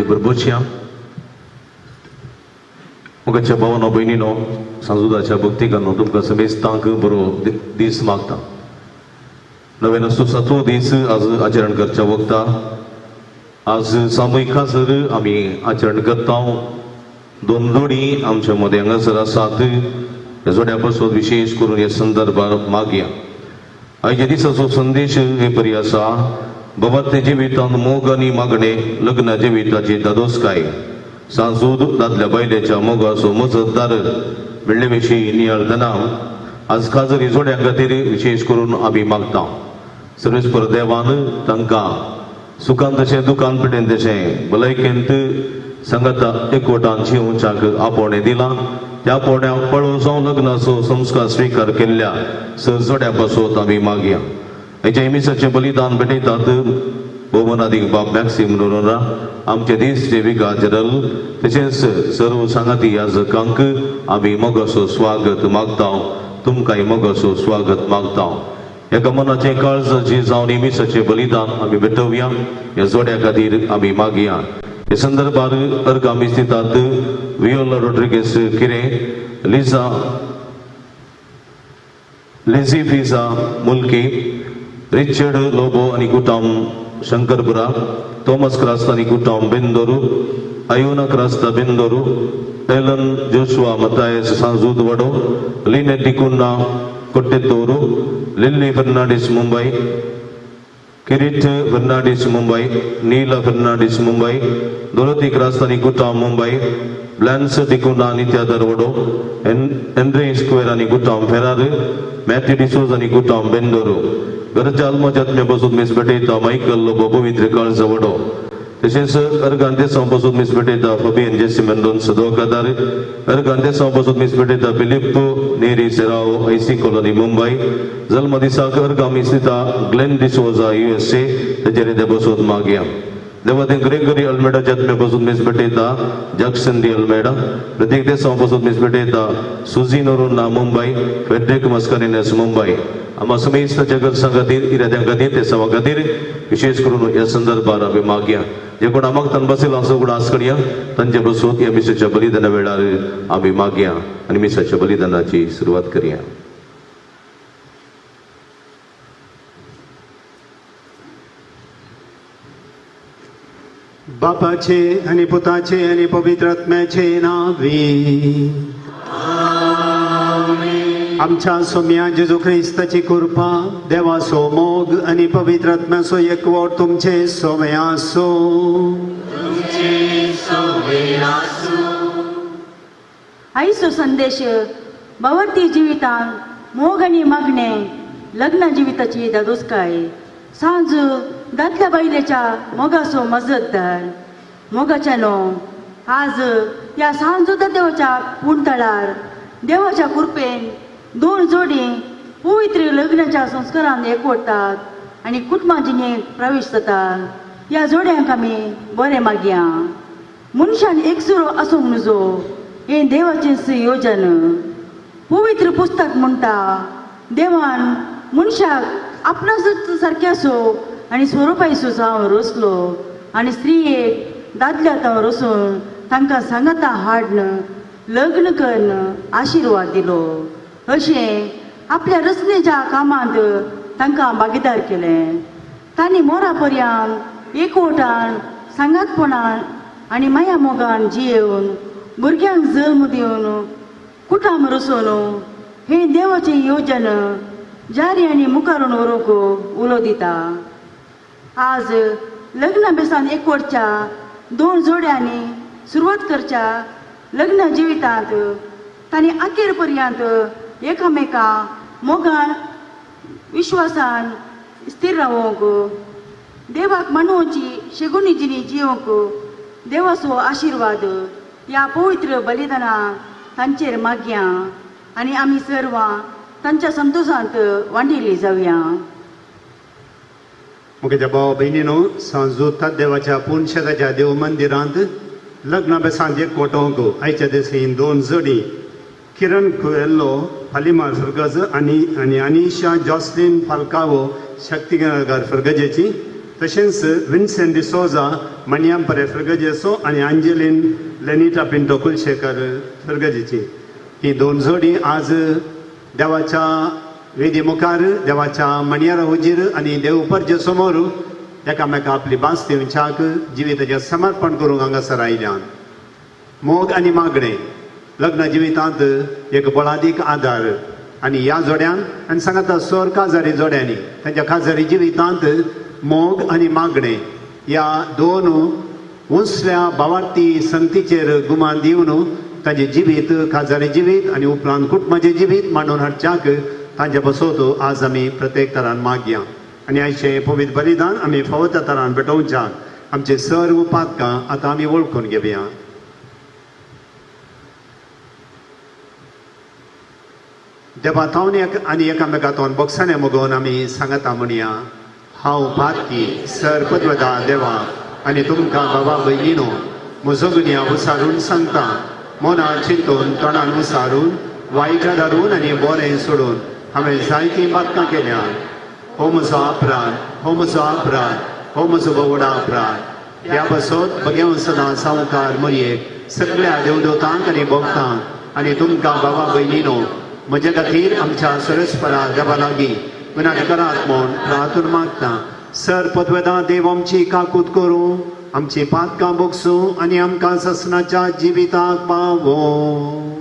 घडीभर बसया. मुखाच्या भावानो भयणीनो, सांजुदाच्या भक्तिकांनो, तुमकां समेस्तांक बरो दीस मागता. नव्यान सातवो दीस आज आचरण करच्या वखता. आज सामूहिक खासर आमी आचरण करता. दोन जोडी आमच्या मदें हांगासर आसात. ह्या जोड्या पासून विशेश करून ह्या संदर्भार मागया. आयच्या दिसाचो संदेश हे परी आसा: बाबा जिवितांत मोग आनी मागणे, लग्न जिविताची दादोसकाय, सांजूद दादल्या बायलेच्या मोगाचो मजतदार म्हणले विशीं नियाळतना आज खाजरी जोड्यां खातीर विशेश करून आमी मागता. सर्वेस्पर देवान तांकां सुखान तशें दुखान पिडेन तशें भलायकेंत सांगाता एकवटान जिवच्याक आपोवणें दिलां. त्या आपोवण्याक पळोवन जावं लग्नाचो संस्कार स्विकार केल्ल्या सर जोड्या पासून आमी मागया. हेच्या मिसाचें बलिदान भेटयतात भोवनादीक बाब मॅक्सिम नोरोना, आमचे दीस जे विगा जनरल, तशेंच सर्व सांगाती याजकांक आमी मोगाचो स्वागत मागता. तुमकांय मोगाचो स्वागत मागता. एका मनाचें काळजाचें जावन मिसाचें बलिदान आमी भेटोवया. ह्या जोड्या खातीर आमी मागया. हे संदर्भार अर्गां मीस दितात वियोला रोड्रिगेस किरें, लिजा लिझी फिजा मुल्की, रिचर्ड लोबो आनी कुटाम शंकरपुरा, थॉमस क्रास्ता आनी कुटाम बेंदोरू, Iona Crasta बेंदोरू, Alan Joshua Mathias सांजूद वडो, लिने डिकुन्ना कोट्टेतोरू, लिल्ली फर्नांडीस मुंबई, किरीट फर्नांडीस मुंबई, नीला फर्नांडीस मुंबई, दोलती क्रास्ता आनी कुटाम मुंबई, ब्लॅन्स डिकुन्ना नित्या दरवडो, एनरे स्क्वेर आनी कुटाम फेरार, मॅथ्यू डिसोज आनी कुटाम बेंदोरू. घरच्या आल्माच्या बसून मीस भेटयता मायकल लोबो पवित्र काळजा वडो. तशेंच अर्गान देसांव बसून मीस भेटयता फबियन जेसी मेंडोन्स दोकादार. अर्गान देसांव बसून मीस भेटयता फिलिप नेरी सेराव आयसी कॉलनी मुंबई. जल्म दिसाक अर्गा मीस दिता ग्लेन डिसोजा USA. तेजेर ते बसून मागया. देवादें ग्रेगरी अल्मेडा जत्मे बसून मीस भेटयता जॅक्सन डी अल्मेडा. प्रत्येक देसांव बसून मीस भेटयता सुजी नोरोन्ना मुंबई, फेड्रिक मस्कारिनस मुंबई. आमा समेस्त जगत संघातीर इराद्यां खातीर ते सवा खातीर विशेष करून ह्या संदर्भार आमी मागया. जे कोण आमाक बसेल आसो कोण आसकणया तांचे बसून ह्या मिसाच्या बलिदाना वेळार आमी मागया आनी मिसाच्या बलिदानाची सुरवात करया. बापाचे आनी पुताचे आनी पवित्र आत्म्याचे नांवी आमच्या सोम्या जेजू क्रिस्ताची कृपा, देवाचो मोग आनी पवित्र आत्म्याचो एकवट तुमचे सोमे आसो. आयचो संदेश भवती जिवितांत मोग आनी मागणे, लग्न जिविताची दादोसकाय, सांज दादल्या बायलेच्या मोगाचो मजतदार. मोगाच्या न्हू आज ह्या सांजू देवाच्या पुणतळार देवाच्या कृपेन दोन जोडी पवित्र लग्नाच्या संस्कारान एकवटतात आनी कुटुंबा जिणेक प्रवेश जातात. ह्या जोड्यांक आमी बरें मागया. मनशान एकसुरो आसूंक नुजो हें देवाचें योजन. पवित्र पुस्तक म्हणटा देवान मनशाक आपणाच सारकें आसो आनी स्वरुपायसो जावन रचलो आनी स्त्रियेक दादल्या जावन रचून तांकां सांगाता हाडन लग्न करून आशिर्वाद दिलो. अशें आपल्या रचनेच्या कामांत तांकां भागीदार केलें. तांणी मोरा पर्यंत एकवटान सांगातपणान आनी माया मोगान जियेवन भुरग्यांक जल्म दिवन कुटाम रचोवन हें देवाचें योजन जारी आनी मुखारून व्हरूंक उलो दिता. आज लग्ना बेसान एकवटच्या दोन जोड्यांनी सुरवात करच्या लग्न जिवितांत तांणी अखेर पर्यंत एकामेका मोगान विश्वासान स्थिर रावोंक, देवाक मानोवची शेगुणी जिणी जियोंक देवाचो आशिर्वाद ह्या पवित्र बलिदाना तांचेर मागया आनी आमी सर्वां तांच्या संतोशांत वांटिल्ली जावया. मुखेच्या भाव भयणीनो, सांजू देवाच्या पुनशेताच्या देव मंदिरांत लग्न बेसांत एकवटोवंक आयच्या दिसा दोन जोडी किरण कुएल्लो फालिमार फिरगज आनी आनी अनिशा जॉस्लिन फाल्कावो शक्तिनगर फिरगजेची तशेंच विन्सेंट डिसोजा मणियांपरे फिरगजेचो आनी अंजलीन लेनिटा पिंटो कुलशेकर फिरगजेची ही दोन जोडी आज देवाच्या वेदी मुखार देवाच्या मणयारा हुजीर आनी देव परजे समोर एकामेका आपली भास दिवच्याक जिविताचें समर्पण करूंक हांगासर आयल्यान. मोग आनी मागणें लग्न जिवितांत एक बळादीक आदार आनी ह्या जोड्यान आनी सांगाता सर काजारी जोड्यांनी तांच्या काजारी जिवितांत मोग आनी मागणें ह्या दोन उंचल्या भावार्थी संगतीचेर गुमान दिवन तांचें जिवीत काजारी जिवीत आनी उपरांत कुटुंबाचें जिवीत मांडून हाडच्याक तांचे बसोत आज आमी प्रत्येक तरान मागया आनी आयचें पवित्र बलिदान आमी फावो त्या तरान भेटोवच्याक आमचे सर्व पातकां आतां आमी वळखून घेवया. देवा थावन एक आनी एकामेका तोंड बोगसाणे मोगोवन आमी सांगता म्हणया, हांव पातकी सर पदवदा देवा आनी तुमकां बाबा भयणीनो म्हजो गुन्यांव उसारून सांगता. मनां चिंतून तोंडान उसारून वायटां धाडून आनी बरें सोडून हांवें जायतीं पातकां केल्या. हो म्हजो अपराध, हो म्हजो अपराध, हो म्हजो भोवडा अपराध. ह्या बसोत बगेवन सदां सावकार मरयेक सगळ्या देवदोतांक आनी भोगतांक आनी तुमकां बाबा भयणीनो म्हजे खातीर आमच्या सरस्परा देवा लागीं विनाट करात म्हूण प्रार्थना मागता. सर पदवेदा देव आमची काकूत करूं, आमची पातकां बोगसूं आनी आमकां ससनाच्या जिविताक पावों.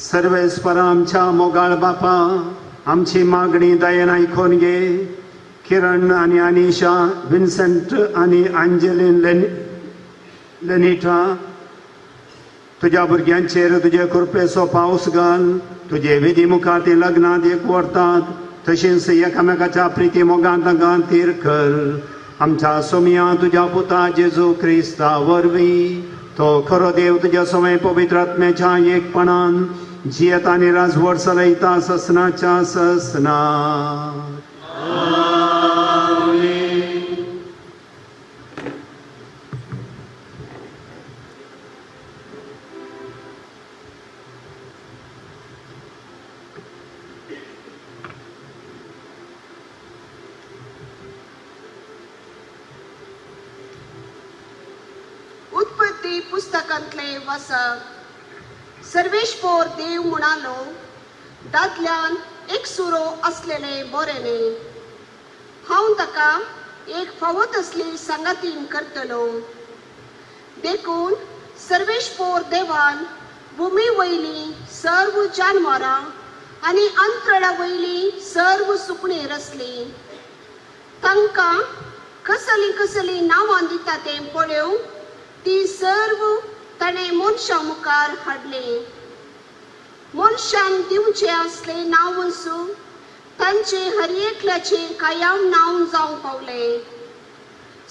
सर्वेस्परा आमच्या मोगाळ बापा, आमची मागणी दयेन आयकून घे. किरण आनी अनिशा, विन्सेंट आनी अंजलीन लेनिटा, तुज्या भुरग्यांचेर तुजे कृपेचो पावस घाल. तुजे विधी मुखार ती लग्नांत एक व्हरतात. तशेंच एकामेकाच्या प्रिती मोगान तांकां थीर कर. आमच्या सोमिया तुज्या पुता जेजू क्रिस्ता वरवीं तो खरो देव तुज्या समय पवित्र आत्म्याच्या एकपणान जियेता आनी राजवट चलयता ससनाच्या ससना. पुस्तकांतले वसक. सर्वेस्पोर देव म्हणालो, दादल्यान एक सुरो असलेले बरें न्ही, हांव ताका एक फावो तसली सांगातीन करतलो. देखून सर्वेस्पोर देवान भुमी वयली सर्व जानवरां आनी अंतराळा वयली सर्व सुकणीं रचलीं. तांकां कसलीं कसलीं नांवां दिता तें पळोवंक ती सर्व ताणें मनशां मुखार हाडली. मनशान दिवचें आसलें नांव तांचे हर एकल्याचें कायम नांव जावंक पावलें.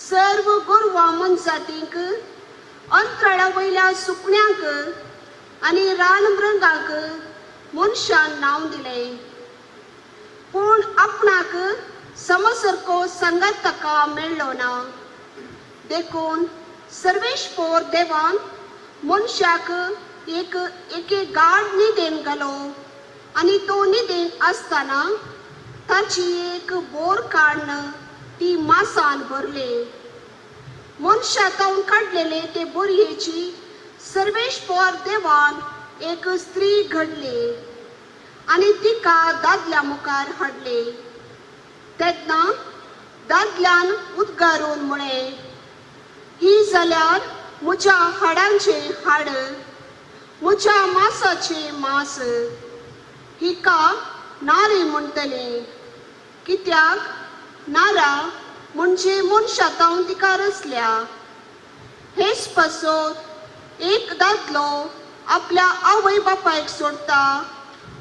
सर्व गोरवां मनजातींक, अंतराळा वयल्या सुकण्यांक आनी रानमृगांक मनशान नांव दिलें. पूण आपणाक समसारको सांगात ताका मेळ्ळो ना. देखून सर्वेस्पोर देवान मनशाक एक एके गाढ न्हिदेन घालो आनी तो न्हिदेन आसतना ताची एक बोर काडून ती मासान भरली. मनशा तावन काडलेले ते बोरयेची सर्वेस्पोर देवान एक स्त्री घडली आनी तिका दादल्या मुखार हाडली. तेन्ना दादल्यान उद्गारून म्हळें, ही जाल्यार म्हज्या हाडांचें हाड, म्हज्या मासाचें मास, हिका नारी म्हणटली, कित्याक नारा म्हणजे मनशा तावन तिका रचल्या. हेच पासत एक दादलो आपल्या आवय बापायक सोडटा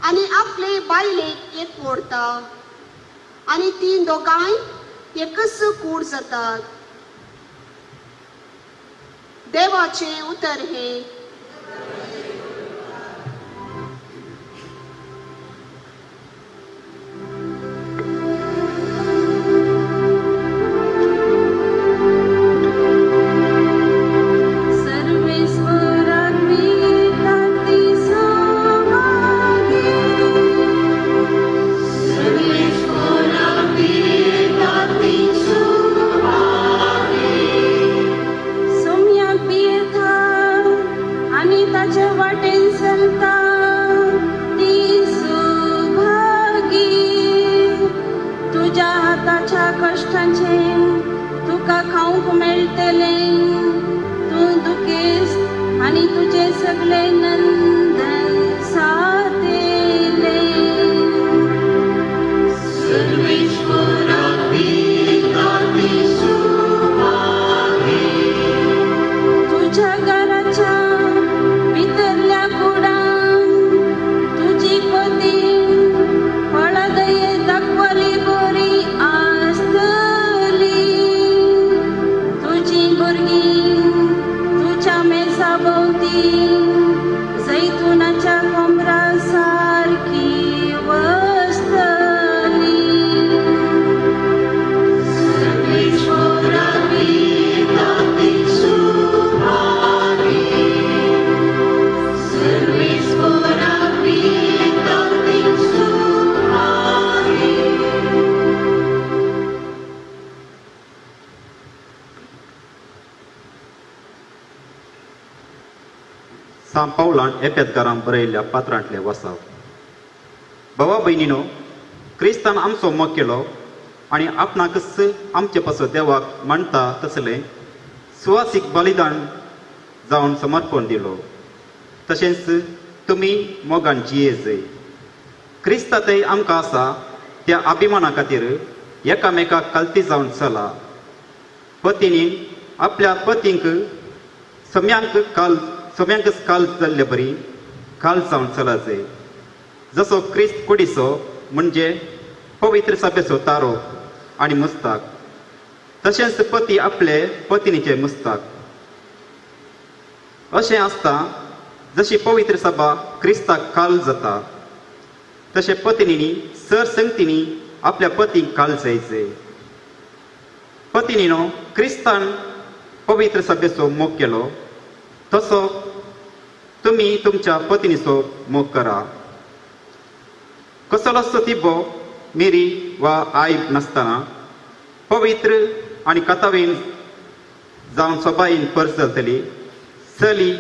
आनी आपले बायलेक एक ओडटा आनी तीं दोगांय एकच कूड जातात. देवाचें उतर हें. सांत पावलान एपेतकारांक बरयल्ल्या पात्रांतले वसाव. भावा भयणीनो, क्रिस्तान आमचो मोग केलो आनी आपणाकच आमचे पासत देवाक मानता तसलें सुवासीक बलिदान जावन समर्पण दिलो. तशेंच तुमी मोगान जियेजय. क्रिस्तांतय आमकां आसा त्या अभिमाना खातीर एकामेकाक कल्ती जावन चला. पतींनी आपल्या पतींक सम्यांक काल सम्यांकच काल जाल्ले बरी काल जावन चलाजय. जसो क्रिस्त कुडीचो म्हणजे पवित्र सभेचो तारो आनी मुस्ताक, तशेंच पती आपले पत्नीचे मुस्ताक. अशें आसता जशी पवित्र सभा क्रिस्ताक काल जाता तशें पत्नीनी सर संगतींनी आपल्या पतीक काल जायचे. पत्नीनो क्रिस्तान पवित्र सभेचो मोग केलो तसो तुमी तुमच्या पत्नीचो मोग करा. कसलोच तिबो मिरी वा आयब नासतना पवित्र आनी कथावीन जावन सोबायेन परजलतली चली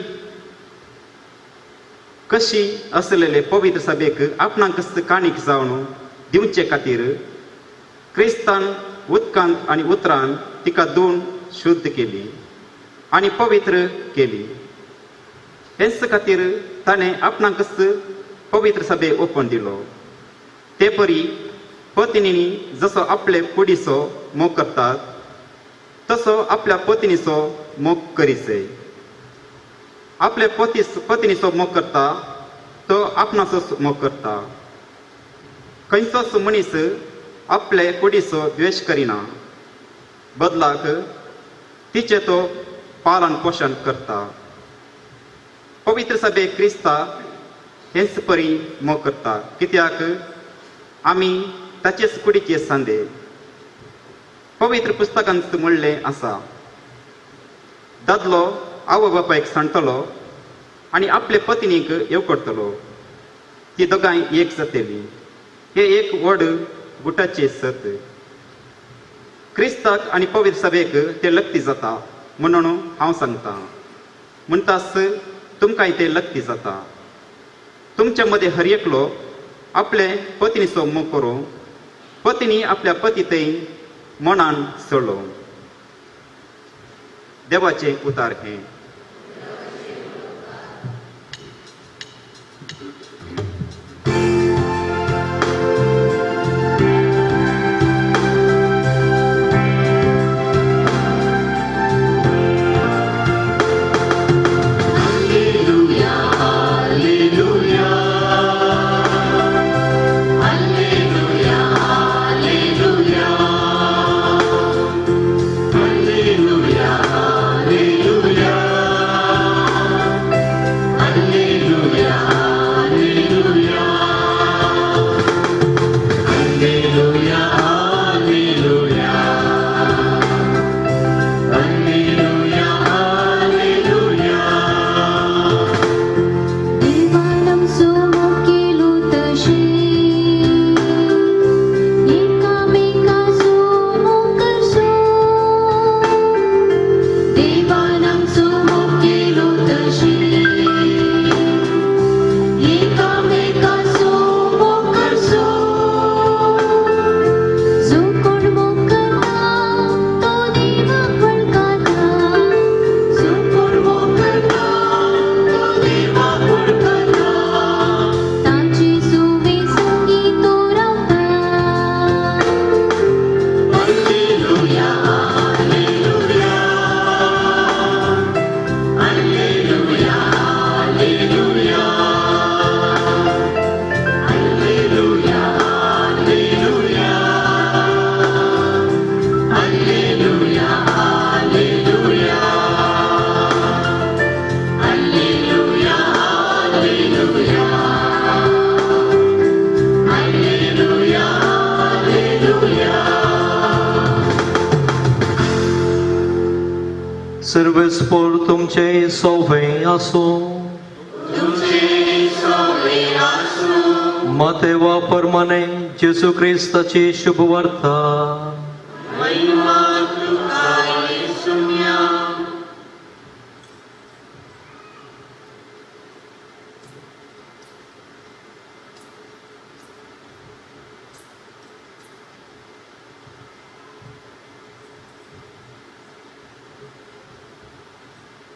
कशी असलेले पवित्र सभेक आपणाक काणीक जावन दिवचे खातीर क्रिस्तान उदकांत आनी उतरान तिका दोन शुद्ध केली आनी पवित्र केली. हेच खातीर ताणें आपणाकच पवित्र सभे ओपन दिलो. ते परी पत्नीनी जसो आपले कुडीचो मोग करतात तसो आपल्या पत्नीचो मोग करीचे. आपले पत्नीचो मोग करता तो आपणाचो मोग करता. खंयचोच मनीस आपले कुडीचो द्वेश करिना, बदलाक तिचें तो पालन पोशण करता. पवित्र सभे क्रिस्ता हेच परी मोग करता, कित्याक आमी ताचेच कुडीचे सांदे. पवित्र पुस्तकांत म्हणलें आसा, दादलो आवय बापायक सांडटलो आनी आपले पत्नीक येवकडटलो, ती दोगांय एक जातली. हे एक व्हड गुटाचे सत. क्रिस्ताक आनी पवित्र सभेक ते लक्ती जाता म्हणून हांव सांगता, म्हणटास तुमकांय ते लक्ती जाता. तुमच्या मदें हर एकलो आपले पत्नीचो मोग करूं, पत्नी आपल्या पती थंय मनान चलो. देवाचें उतार हें. सर्वेस्पोर तुमचे सोवे आसूं. मातेवा परमाने जेसू क्रिस्ताची शुभवार्ता.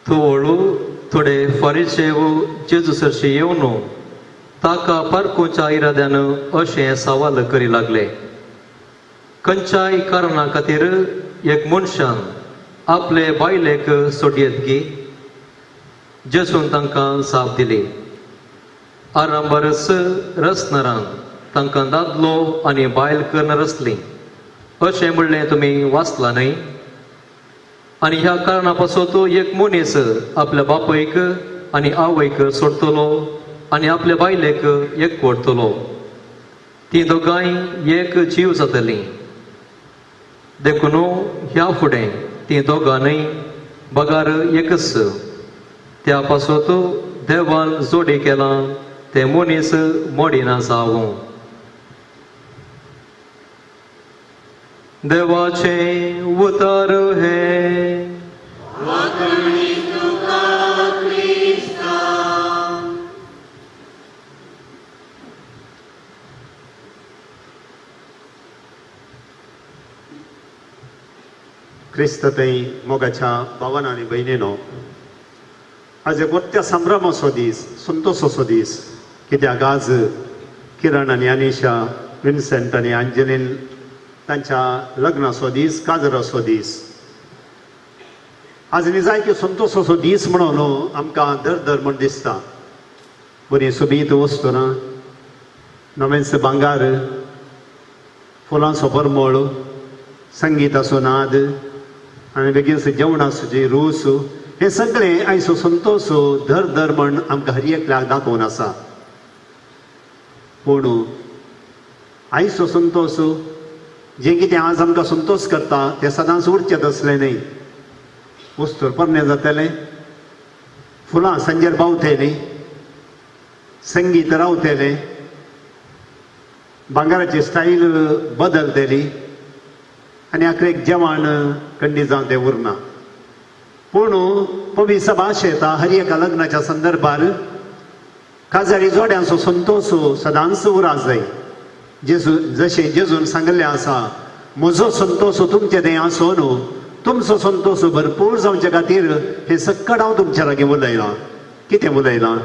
तोळू थोडे फारीसेव जेजू सरशी येवन ताका पारखुच्या इराद्यान अशें सवाल करी लागले. खंयच्याय कारणा खातीर एक मनशान आपले बायलेक सोडयेत की? जेजून तांकां जाप दिली, आरंभारच रसनरान तांकां दादलो आनी बायल करून रचली अशें म्हणलें तुमी वाचलां न्हय? आनी ह्या कारणा पासत एक मनीस आपल्या बापयक आनी आवयक सोडटलो आनी आपल्या बायलेक एकवटतलो, ती दोगांय एक जीव जातली. देखून ह्या फुडें ती दोगां न्हय बगार एकच. त्या पासत देवान जोडी केलां तें मनीस मोडिना जावं. देवाचें उतर हें. क्रिस्त थंय मोगाच्या भावान आनी भयणीनो, आज एक मोठ्या संभ्रमाचो दीस, संतोसाचो दीस. कित्याक आज किरण आनी अनिशा, विन्सेंट आनी अंजलीन तांच्या लग्नाचो दीस, काजराचो दीस. आज न्ही जायते संतोसाचो दीस म्हणून आमकां दर दर म्हण दिसता. बरी सोबीत वस्तू ना, नवेंच भांगार, फुलांचो परमळ, संगीताचो नाद आनी बेगीनच जेवणाचो जी रूच, हें सगळें आयचो संतोस दर दर म्हण आमकां हर एकल्याक दाखोवन आसा. पूण आयचो संतोस जें कितें आज आमकां संतोस करता तें सदांच उरचें तसलें न्हय. वस्तूर पोरणें जातलें, फुलां सांजेर पावतलीं, संगीत रावतलें, भांगराची स्टायल बदलतली आनी आखरेक जेवण कंडी जावन तें उरना. पूण पवित्र भाश येता हर एका लग्नाच्या संदर्भार काजारी जोड्यांचो संतोस सदांच उरा जाय. जेजू जशें जेजून सांगिल्लें आसा, म्हजो संतोस तुमचे थंय आसो न्हू, तुमचो संतोस भरपूर जावचे खातीर हें सक्कड हांव तुमच्या लागीं उलयलां. कितें उलयलां?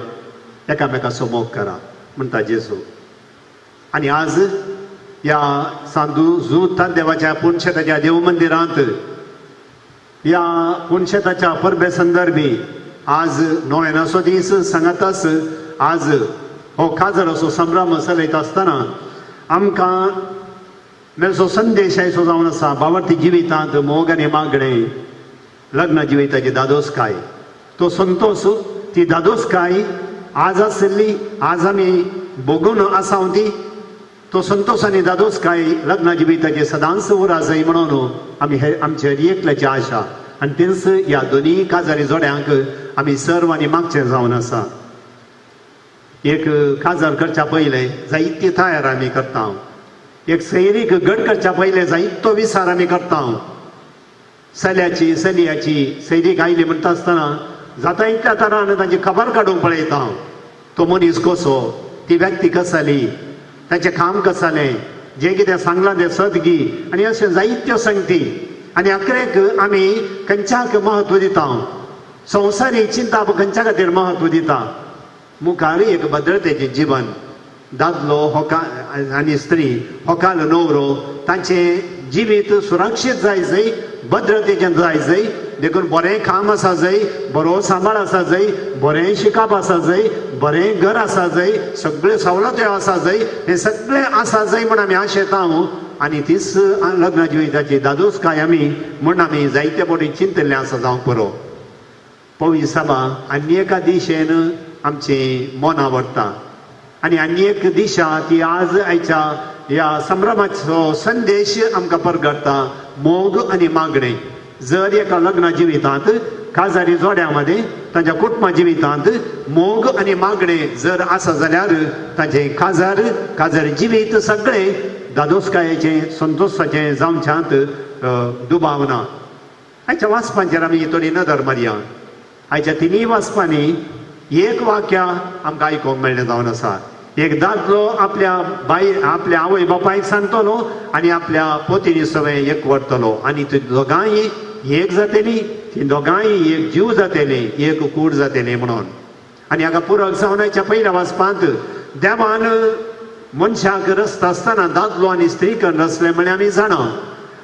एकामेकाचो मोग करा म्हणटा जेजू. आनी आज ह्या सांदू जूत देवाच्या पुनशेताच्या देव मंदिरांत ह्या पुनशेताच्या परबे संदर्भी आज नोवेनाचो दीस सांगाताच आज हो काजराचो संभ्रम चलयता आसतना आमकां मेळचो संदेश आयचो जावन आसा, बावडती जिवितांत मोग आनी मागणें, लग्न जिविताची दादोसकाय, तो संतोस, ती दादोसकाय आज आशिल्ली, आज आमी भोगून आसा ती, तो संतोस आनी दादोसकाय लग्न जिविताची सदांच उरा जाय म्हणून आमी हे आमचे एकल्याची आशा आनी तेंच ह्या दोनी काजारी जोड्यांक आमी सर्व आनी मागचें जावन आसा. एक काजार करच्या पयलें जायती तयार आमी करता, एक सैरीक गड करच्या पयलें जायतो विचार आमी करता. चल्याची चलयाची सैरीक आयली म्हणटा आसतना जाता इतल्या तरान तांची खबर काडूंक पळयता, तो मनीस कसो, ती व्यक्ती कसली, ताचें काम कसलें, जें कितें सांगलां तें सत गी, आनी अशें जायत्यो संगती. आनी अखेरेक आमी खंयच्याक म्हत्व दिता, संवसारी चिंता खंयच्या खातीर म्हत्व दिता. मुखार एक भद्रतेचें जिवन, दादलो होकाल आनी स्त्री, होकाल न्हवरो, तांचें जिवीत सुरक्षीत जाय जंय, भद्रतेचें जाय जंय, देखून बरें काम आसा जंय, बरो सांबाळ आसा जंय, बरें शिकप आसा जंय, बरें घर आसा जंय, सगळ्यो सवलत्यो आसा जंय, हें सगळें आसा जंय म्हूण आमी आशेता. आनी तीच लग्न जिविताची दादोसकाय आमी म्हूण आमी जायते फावटी चिंतिल्लें आसा जावंक पुरो. पवित्र सभा आनी एका दिशेन आमची मनां व्हरता आनी आनी एक दिशा ती आज आयच्या ह्या संभ्रमाचो संदेश आमकां परगटता, मोग आनी मागणें. जर एका लग्न जिवितांत काजारी जोड्यां मदें तांच्या कुटुंबा जिवितांत मोग आनी मागणें जर आसा जाल्यार तांचें काजार काजारी जिवीत सगळें दादोसकायेचें संतोसाचें जावच्यांत दुबाव ना. आयच्या वाचपांचेर आमी थोडी नदर मारया. आयच्या तिनूय वाचपांनी एक वाक्य आमकां आयकूंक मेळ्ळें जावन आसा. एक दादलो आपल्या बाय आपल्या आवय बापायक सांगतलो आनी आपल्या पोतिनी सवें एकवटतलो आनी ती दोगांय एक जातली, ती दोगांय एक जीव जातली, एक कूड जातली म्हणून. आनी हाका पुरक जावन आयच्या पयल्या वाचपांत देवान मनशाक रचता आसतना दादलो आनी स्त्री करून रचलें म्हळ्यार आमी जाणा.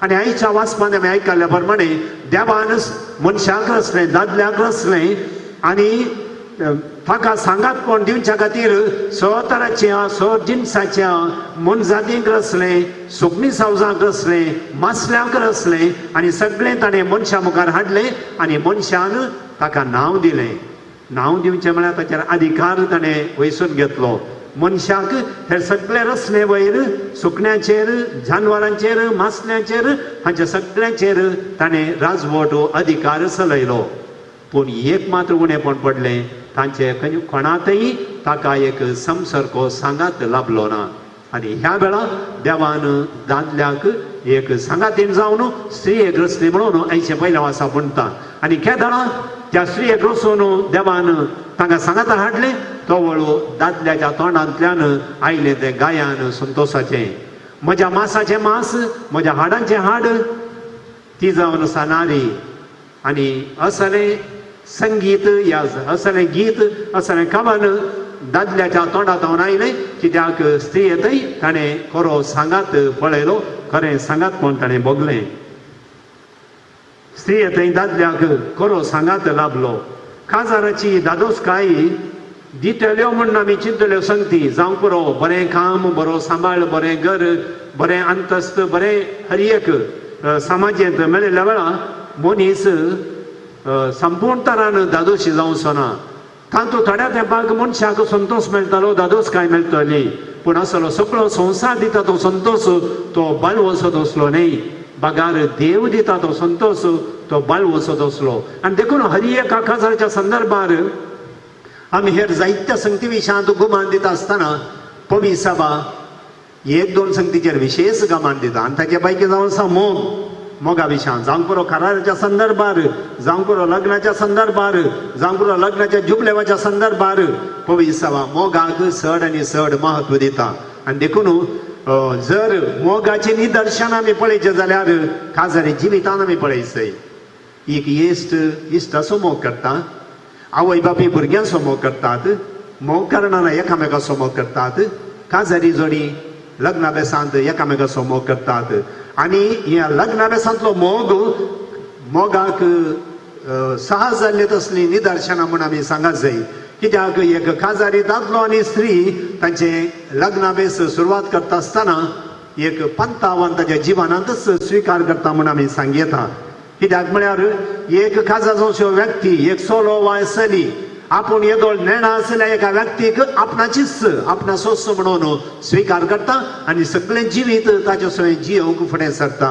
आनी आयच्या वाचपांत आमी आयकल्ल्या प्रमाणे देवान मनशाक रचलें, दादल्याक रचलें आनी ताका सांगातपण दिवच्या खातीर स तराच्या स जिनसाच्या मनजातींक रचलें, सुकणी सावजांक रचलें, मासल्यांक रचलें आनी सगळें ताणें मनशा मुखार हाडलें आनी मनशान ताका नांव दिलें. नांव दिवचें म्हळ्यार ताचेर अधिकार ताणें वयसून घेतलो. मनशाक हे सगळे रचले वयर सुकण्याचेर, जानवरांचेर, मासल्यांचेर हांच्या सगळ्यांचेर ताणें राजवट अधिकार चलयलो. पूण एक मात्र उणेपण पडलें, तांचे कोणातय ताका एक संसर्ग सांगात लाभलो ना. आनी ह्या वेळार देवान दादल्याक एक सांगातीन जावन स्त्रीयेक रचली म्हणून आयचें पयलें आसा म्हणटा. आनी केदळा त्या स्त्रीयेक रचून देवान तांकां सांगाता हाडलें, तो वळू दादल्याच्या तोंडांतल्यान आयलें तें गायान संतोसाचें, म्हज्या मासाचें मांस, म्हज्या हाडांचें हाड, ती जावन आसा नारी. आनी असलें संगीत या असलें गीत असलें कवन दादल्याच्या तोंडांत आयलें कित्याक स्त्रीयेतय ताणें खरो सांगात पळयलो, खरें सांगात कोण ताणें भोगलें. स्त्रीयेतय दादल्याक खरो सांगात लाभलो. काजाराची दादोसकाय दितल्यो म्हूण आमी चिंतल्यो संगती जावंक पुरो, बरें काम, बरो सांबाळ, बरें घर, बरें अंतस्त, बरें हर एक समाजेंत मेळिल्ल्या वेळार मनीस संपूर्ण तरान दादोशी जावचो ना. तातूंत थोड्या तेंपाक मनशाक संतोश मेळटालो, दादोसकाय मेळटली, पूण असलो सगळो संवसार दिता तो संतोश तो बाळवसो तसलो न्हय, बगार देव दिता तो संतोश तो बाळवसो तसलो. आनी देखून हर एका काजाराच्या संदर्भार आमी हेर जायत्या संगती विशयांत गुमान दिता आसतना पवी सभा एक दोन संगतीचेर विशेश गमान दिता आनी ताचे पैकी जावन आसा मोग. मोगा विशयान जावंक पुरो कराराच्या संदर्भार, जावंक पुरो लग्नाच्या संदर्भार, जावंक पुरो लग्नाच्या जुबलेवाच्या संदर्भार पवी सभा मोगाक चड आनी चड म्हत्व दिता. आनी देखून जर मोगाचें निदर्शन आमी पळयचें जाल्यार काजारी जिवितान आमी पळयचें. एक इश्ट इश्टाचो मोग करता, आवय बापूय भुरग्यांचो मोग करतात, मोग करणारा एकामेकाचो मोग करतात, काजारी जोडी लग्ना बेसांत एकामेकाचो मोग करतात. आनी ह्या लग्ना बेसांतलो मोग मोगाक सहज जाल्ले तसलीं निदर्शनां म्हूण आमी सांगत जाय. कित्याक एक काजारी दादलो आनी स्त्री तांचे लग्ना बेस सुरवात करता आसतना एक पंतावन ताच्या जिवनांतच स्विकार करता म्हूण आमी सांगयता. कित्याक म्हळ्यार एक काजाचो व्यक्ती, एक चलो वा चली आपूण येदोळ नेणा आसल्या एका व्यक्तीक आपणाचीच आपणाचोच म्हणून स्विकार करता आनी सगळें जिवीत ताचे सगळें जियोवंक फुडें सरता.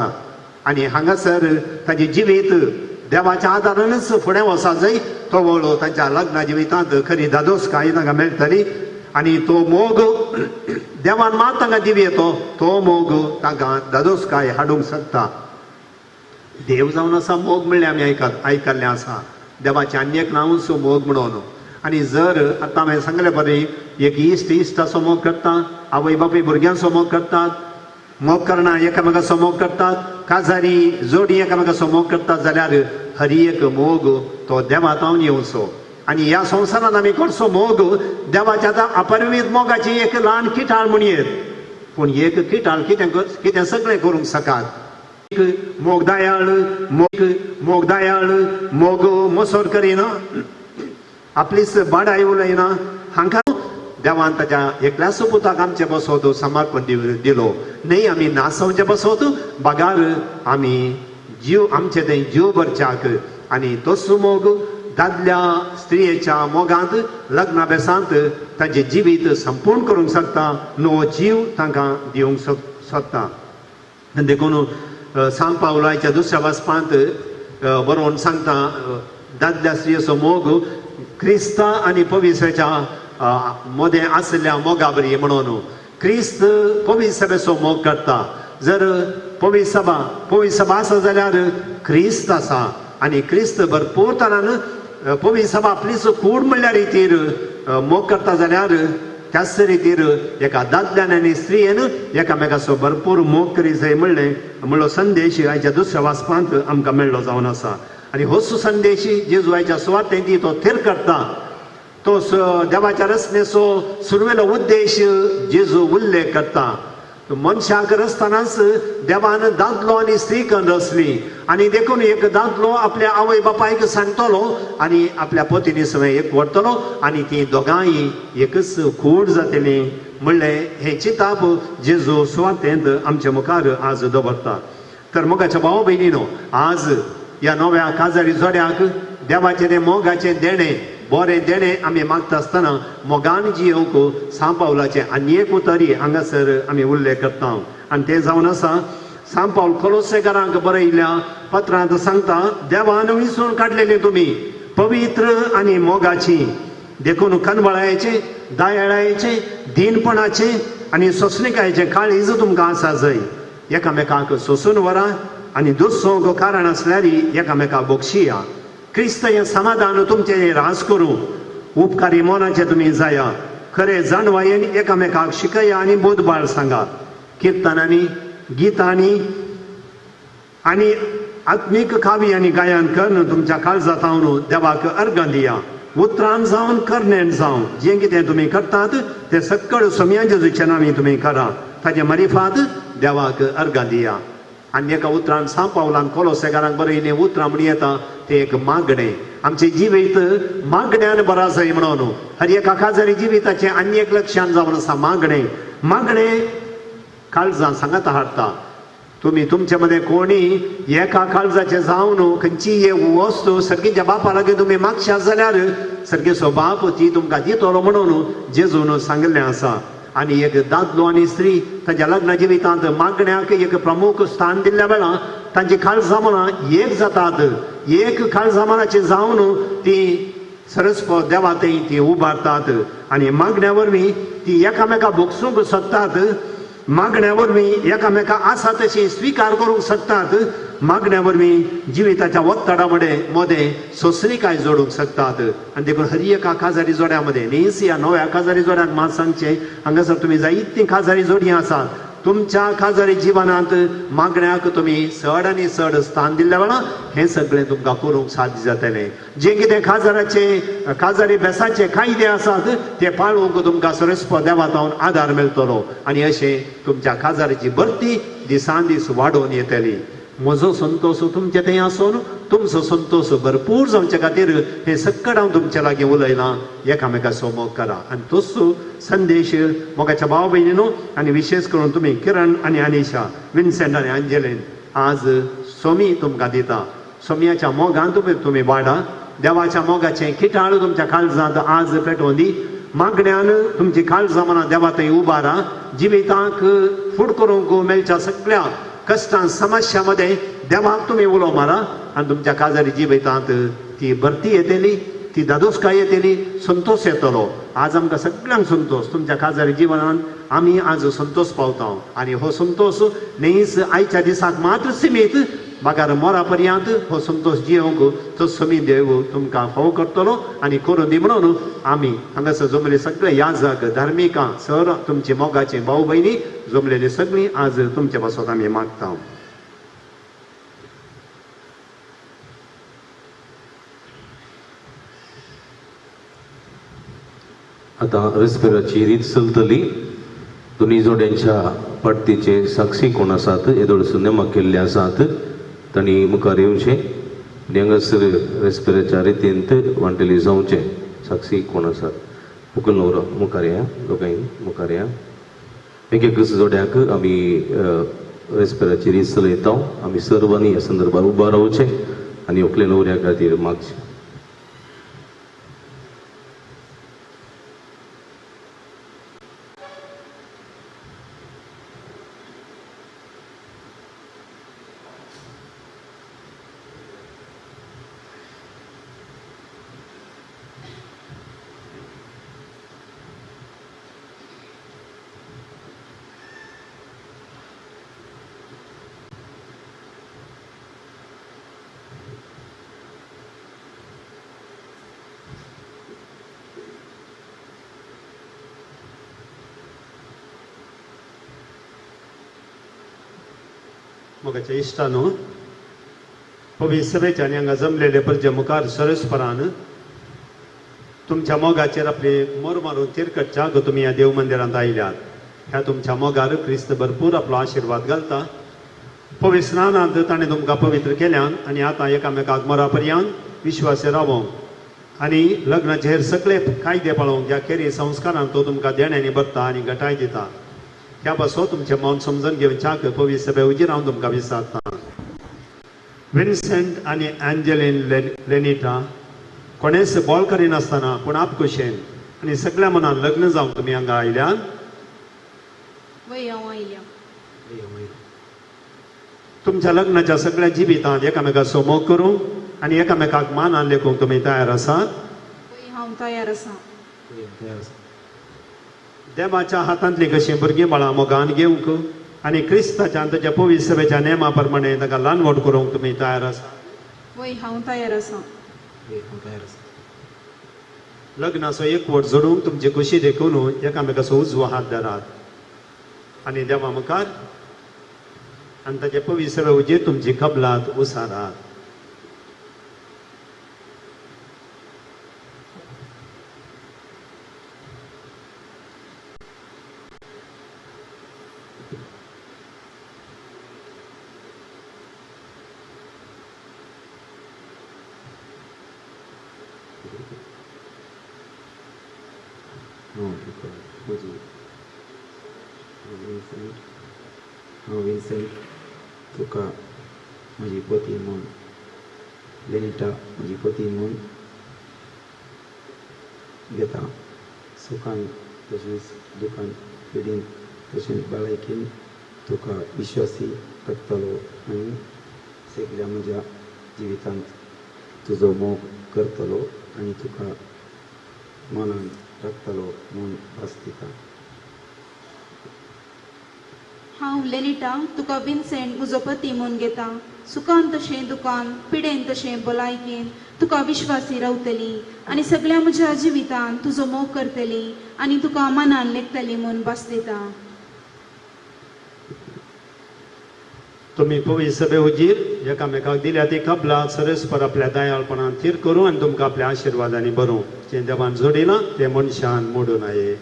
आनी हांगासर ताचें जिवीत देवाच्या आदारानच फुडें वचपाक जाय. तो वळो तांच्या लग्ना जिवितांत खरी दादोसकाय तांकां मेळटली आनी तो मोग देवान मात तांकां दिवये, तो मोग तांकां दादोसकाय हाडूंक शकता. देव जावन आसा मोग म्हणलें आमी आयकल्लें आसा, देवाचें आनी एक नांवूच मोग म्हणून. आनी जर आतां हांवें सांगलें बरें, एक इश्ट इश्टाचो मोग करता, आवय बापूय भुरग्यांचो मोग करतात, मोग करना एकामेकाचो मोग करतात, काजारी जोडी एकामेकाचो मोग करतात, जाल्यार हर एक मोग तो देवातावन येवचो. आनी ह्या संवसारांत आमी करचो मोग देवाच्या आतां अपरिमीत मोगाची एक ल्हान किटाळ म्हणयेत, पूण एक किटाळ कितें कितें सगळें करूंक शकात. मोग दयाळ, मोग मोग दयाळ, मोग मोसोर करिना, आपलीच बाडाय उलयना, हांकां देवान ताच्या एकल्याच पुताक आमचे बसोत समर्पण दिलो. न्हय आमी नासोवचे बसोत, बगार आमी जीव आमचे थंय जीव भरच्याक. आनी तोच मोग दादल्या स्त्रियेच्या मोगांत लग्ना बेसांत तांचें जिवीत संपूर्ण करूंक शकता, नवो जीव तांकां दिवंक शकता. देखून सांग पावलाच्या दुसऱ्या वाचपांत बरोवन सांगता, दादल्या स्त्रियेचो मोग क्रिस्ता आनी पवित्र्याच्या मदें आशिल्ल्या मोगा बरी म्हणून. क्रिस्त पवित्र सभेचो मोग करता, जर पवित्र सभा आसा जाल्यार क्रिस्त आसा आनी क्रिस्त भरपूर तरान पवित्र सभा आपलीच कूड म्हणल्यार रितीर मोग करता जाल्यार त्याच रितीर एका दादल्यान आनी स्त्रियेन एकामेकाचो भरपूर मोग करी जाय म्हणलें म्हणलो संदेश आयच्या दुसऱ्या वाचपांत आमकां मेळ्ळो जावन आसा. आनी होच संदेश जेजू आयच्या सुवातेंत तो थीर करता. तो देवाच्या रचनेचो सुरवेलो उद्देश जेजू उल्लेख करता. मनशाक रचतनाच देवान दादलो आनी स्त्री कन्न रचली आनी देखून एक दादलो आपल्या आवय बापायक सांगतलो आनी आपल्या पतिनी सवें एक व्हरतलो आनी ती दोगांय एकच कूड जातली म्हणलें हें चिंताप जेजू सुवातेंत आमच्या मुखार आज दवरता. तर मोगाच्या भाव भयणीनो, आज ह्या नव्या काजारी जोड्याक देवाचें तें मोगाचें देणें, बरें देणें आमी मागता आसतना मोगान जियोवंक सांव पावलाचें आनी एक उतरी हांगासर आमी उल्लेख करता आनी तें जावन आसा सांव पावल कोलोसेकारांक बरयल्ल्या पत्रांत सांगता, देवान विसरून काडलेली तुमी पवित्र आनी मोगाची, देखून कनवळायेचें, दयाळायेचें, दीनपणाचें आनी सोंसणिकायेचें काळीज तुमकां आसा जंय एकामेकांक सोंसून व्हरा आनी दुसरो कारण आसल्यार एकामेका बक्षिया. क्रिस्त हें समाधान तुमचें रास करूं, उपकारी मनाचें तुमी जाया, खरें जाणवायेन एकामेकाक शिकया आनी बोधबाळ सांगा. किर्तनांनी, गितांनी आनी आत्मीक कावी आनी गायन करून तुमच्या काळजांत जावन देवाक अर्गां दिया. उतरान जावन करणेन जावन जें कितें तुमी करतात तें सक्कळ सोम्या जेजूच्या नांवान तुमी करा, ताजे मरिफात देवाक अर्गां दिया. आनी एका उतरान सांव पावलान कोलोसेकारांक बरयल्लीं उतरां म्हण येता तें एक मागणें, आमचें जिवीत मागण्यान बरा जाय म्हणून. हर एका काजारी जिविताचें आनी एक लक्षण जावन आसा मागणें. मागणें काळजां सांगात हाडटा. तुमी तुमचे मदें कोणी एका काळजाचें जावन खंयची एक वस्तू सर्गीच्या बापा लागीं तुमी मागशात जाल्यार सर्गेचो बाप ती तुमकां दितलो म्हणून जेजून सांगिल्लें आसा. आनी एक दादलो आनी स्त्री ताच्या लग्न जिवितांत मागण्याक एक प्रमुख स्थान दिल्ल्या वेळार तांची काळजां एक जातात, एक काळजां मनाची जावन ती सरस्पत देवा थंय ती उबारतात आनी मागण्या वरवीं ती एकामेका भोगसूंक शकतात, मागण्या वरवीं एकामेका आसा तशी स्विकार करूंक शकतात, मागण्या वरवीं जिविताच्या वत्तडा मदें सोंसणिकाय जोडूंक शकतात. आनी देखून हर एका काजारी जोड्या मदें न्हीच ह्या नव्या काजारी जोड्यांक मात सांगचें, हांगासर तुमी जायतीं काजारी जोडीं आसात, तुमच्या काजारी जिवनांत मागण्याक तुमी चड आनी चड स्थान दिल्ल्या वेळार हें सगळें तुमकां करूंक साध्य जातलें. जें कितें काजाराचें काजारी बेसाचे कायदे आसात ते पाळूंक तुमकां सरस्पत देवा जावन आदार मेळटलो आनी अशें तुमच्या काजाराची भरती दिसान दीस वाडोवन येतली. म्हजो संतोश तुमचे थंय आसून तुमचो संतोश भरपूर जावचे खातीर हें सक्कड हांव तुमचे लागीं उलयलां. एकामेकाचो मोग करा आनी तोच संदेश मोगाच्या भाव भयणीनो आनी विशेश करून तुमी किरण आनी अनिशा, विन्सेंट आनी अंजलीन आज सोमी तुमकां दिता. सोमयाच्या मोगान तुमी वाडा, देवाच्या मोगाचें किटाळ तुमच्या काळजांत आज पेटोवन दी. मागण्यान तुमची काळजां मनां देवा थंय उबारा. जिविताक फूड करूंक मेळच्या सगळ्या कश्टां समस्या मदें देवाक तुमी उलो मारा आनी तुमच्या काजारी जिवितांत ती भरती येतली, ती दादोसकाय येतली, संतोश येतलो. आज आमकां सगळ्यांक संतोश तुमच्या काजारी जिवनान आमी आज संतोश पावता आनी हो संतोश न्हीच आयच्या दिसाक मात्र सिमीत, बागार मोरा पर्यंत हो संतोश जियोवंक तो समी देव तुमकां फावो करतलो आनी करूं दी म्हणून आमी हांगासर जमले सगळे याजक, धार्मिकां, सर तुमचे मोगाचे भाव भयणी जमलेली सगळीं आज तुमचे पासत आमी मागता. आतां रेस्पेराची रीत चलतली. दोनी जोड्यांच्या पडतीचे साक्षी कोण आसात येदोळसून नेमा केल्ले आसात तांणी मुखार येवचें आनी हांगासर रेस्पेराच्या रितींत वांटेली जावचें. साक्षी कोण आसात मुकुल नवरो मुखार या, दोगांय मुखार या. एक एक जोड्याक आमी रेस्पेराची रीत चलयता. आमी सर्वांनी ह्या संदर्भार उबो रावचें आनी व्हंकले न्हवऱ्या खातीर मागचें. मोगाच्या इश्टानो, पवित्र सभेच्या आनी हांगा जमलेले परजे मुखार सरस्परान तुमच्या मोगाचेर आपले मोर मारून तिरकटच्या तुमी ह्या देव मंदिरांत आयल्यात. ह्या तुमच्या मोगार क्रिस्त भरपूर आपलो आशिर्वाद घालता. पवित्र स्नानांत ताणें तुमकां पवित्र केल्यान आनी आतां एकामेकाक मरा पर्यंत विश्वास रावोंक आनी लग्नाचेर सगळे कायदे पाळोवंक ह्या केरी संस्कारान तो तुमकां देण्यांनी भरता आनी घटाय दिता. ह्या पासो तुमचें मन समजून घेवच्याक पवित्र सभे उजीर हांव तुमकां विचारतां. विन्सेंट आनी एंजेलीन लेनिटा कोणेच बळ करिनासतना पूण आपखुशेन आनी सगळ्या मनान लग्न जावंक तुमी हांगा आयल्यात. तुमच्या लग्नाच्या सगळ्या जिवितांत एकामेकाचो मोग करूंक आनी एकामेकाक मानान लेखूंक तुमी तयार आसात? हांव तयार आसा. देवाच्या हातांतली कशीं भुरगीं बाळां मोगान घेवंक आनी क्रिस्ताच्या ताच्या पवित्र सभेच्या नेमा प्रमाणे ताका ल्हानवड करूंक तुमी तयार आसा? वय, हांव तयार आसा. लग्नाचो एकवट जोडूंक तुमची खुशी देखून एकामेकाचो उजवो हात धरात आनी देवा मुखार आनी ताचे पवित्र सभे उजेर तुमची कबलात उसारात. हांव विन्सेंट तुका म्हजी पती म्हूण, लेनिटा म्हजी पती म्हूण घेता. सुखान तशेंच दुखान, पिडीन तशेंच भलायकेन तुका विश्वासी राखतलो आनी सगल्या म्हज्या जिवितांत तुजो मोग करतलो आनी तुका मनान राखतलो म्हूण भास दिता. हांव लेनिटा तुका विन्सेंट म्हजो पती म्हूण घेता. सुखान तशें दुकान, पिडेन तशें भलायकेन तुका विश्वासी रावतली आनी सगळ्या म्हज्या जिवितान तुजो मोग करतली आनी तुका मनान लेखतली म्हूण भास दिता. तुमी पवित्र सभे उजीर एकामेकाक दिल्या ती कबलात सरस्पर आपल्या दयाळपणान थीर करूं आनी तुमकां आपल्या आशिर्वादांनी भरूं. जें देवान जोडिलां तें मनशान मोडूं नये.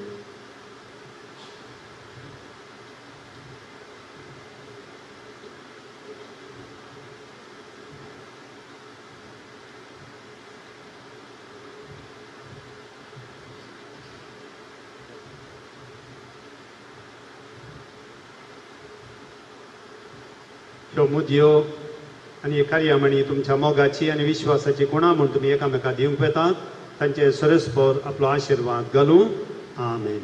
ह्यो मुदयो आनी कार्यामणी तुमच्या मोगाची आनी विश्वासाची गुणां म्हूण तुमी एकामेकाक दिवंक वेतात. तांचे सरस्पर आपलो आशिर्वाद घालूं. आमेन.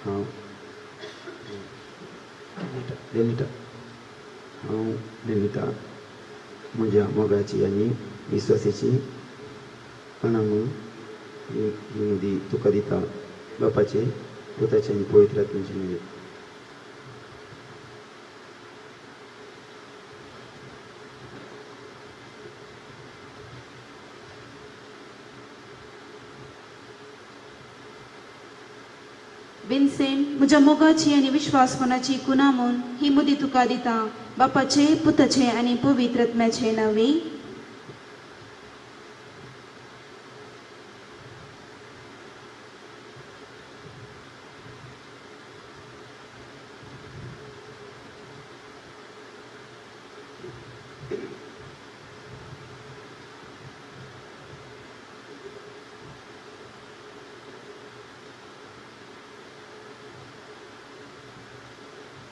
हांव लेनिटा, हांव लेनिटा म्हज्या मोगाची आनी विश्वासाची कणा म्हूण ही मुदी तुका दिता. बापाचे, पुताचे आनी पवित्र आत्म्याचे नांवान. विन्सेंट म्हज्या मोगाची आनी विश्वासपणाची कुना म्हूण ही मुदी तुका दिता. बापाचे, पुताचे आनी पवित्र आत्म्याचे नांवी.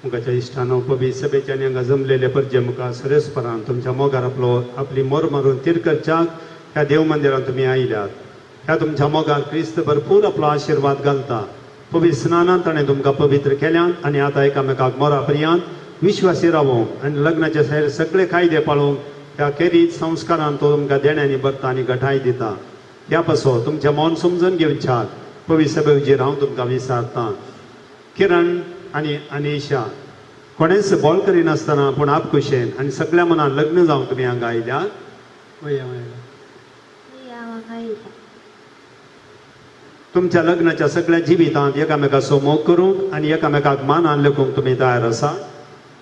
मुखाच्या इश्टानो, पवित्र सभेच्या आनी हांगा जमलेले परजे मुखार सरस्परान तुमच्या मोगार आपलो आपली मोर मारून तीर करच्याक ह्या देव मंदिरांत तुमी आयल्यात. ह्या तुमच्या मोगार क्रिस्त भरपूर आपलो आशिर्वाद घालता. पवित्र स्नानान ताणें तुमकां पवित्र केल्यात आनी आतां एकामेकाक मोरा पर्यंत विश्वासी रावोंक आनी लग्नाचे हेर सगळे कायदे पाळोवंक ह्या केरीत संस्कारान तो तुमकां देण्यांनी भरता आनी घटाय दिता. ह्या पासो तुमचें मन समजून घेवच्याक पवित्र सभेचेर हांव तुमकां विचारतां. किरण आनी अनिशा कोणेच बळ करिनासतना पूण आपखुशेन आनी सगळ्या मनान लग्न जावंक तुमी हांगा आयल्यात. तुमच्या लग्नाच्या सगळ्या जिवितांत एकामेकाचो मोग करूंक आनी एकामेकाक मानान लेखूंक तुमी तयार आसा?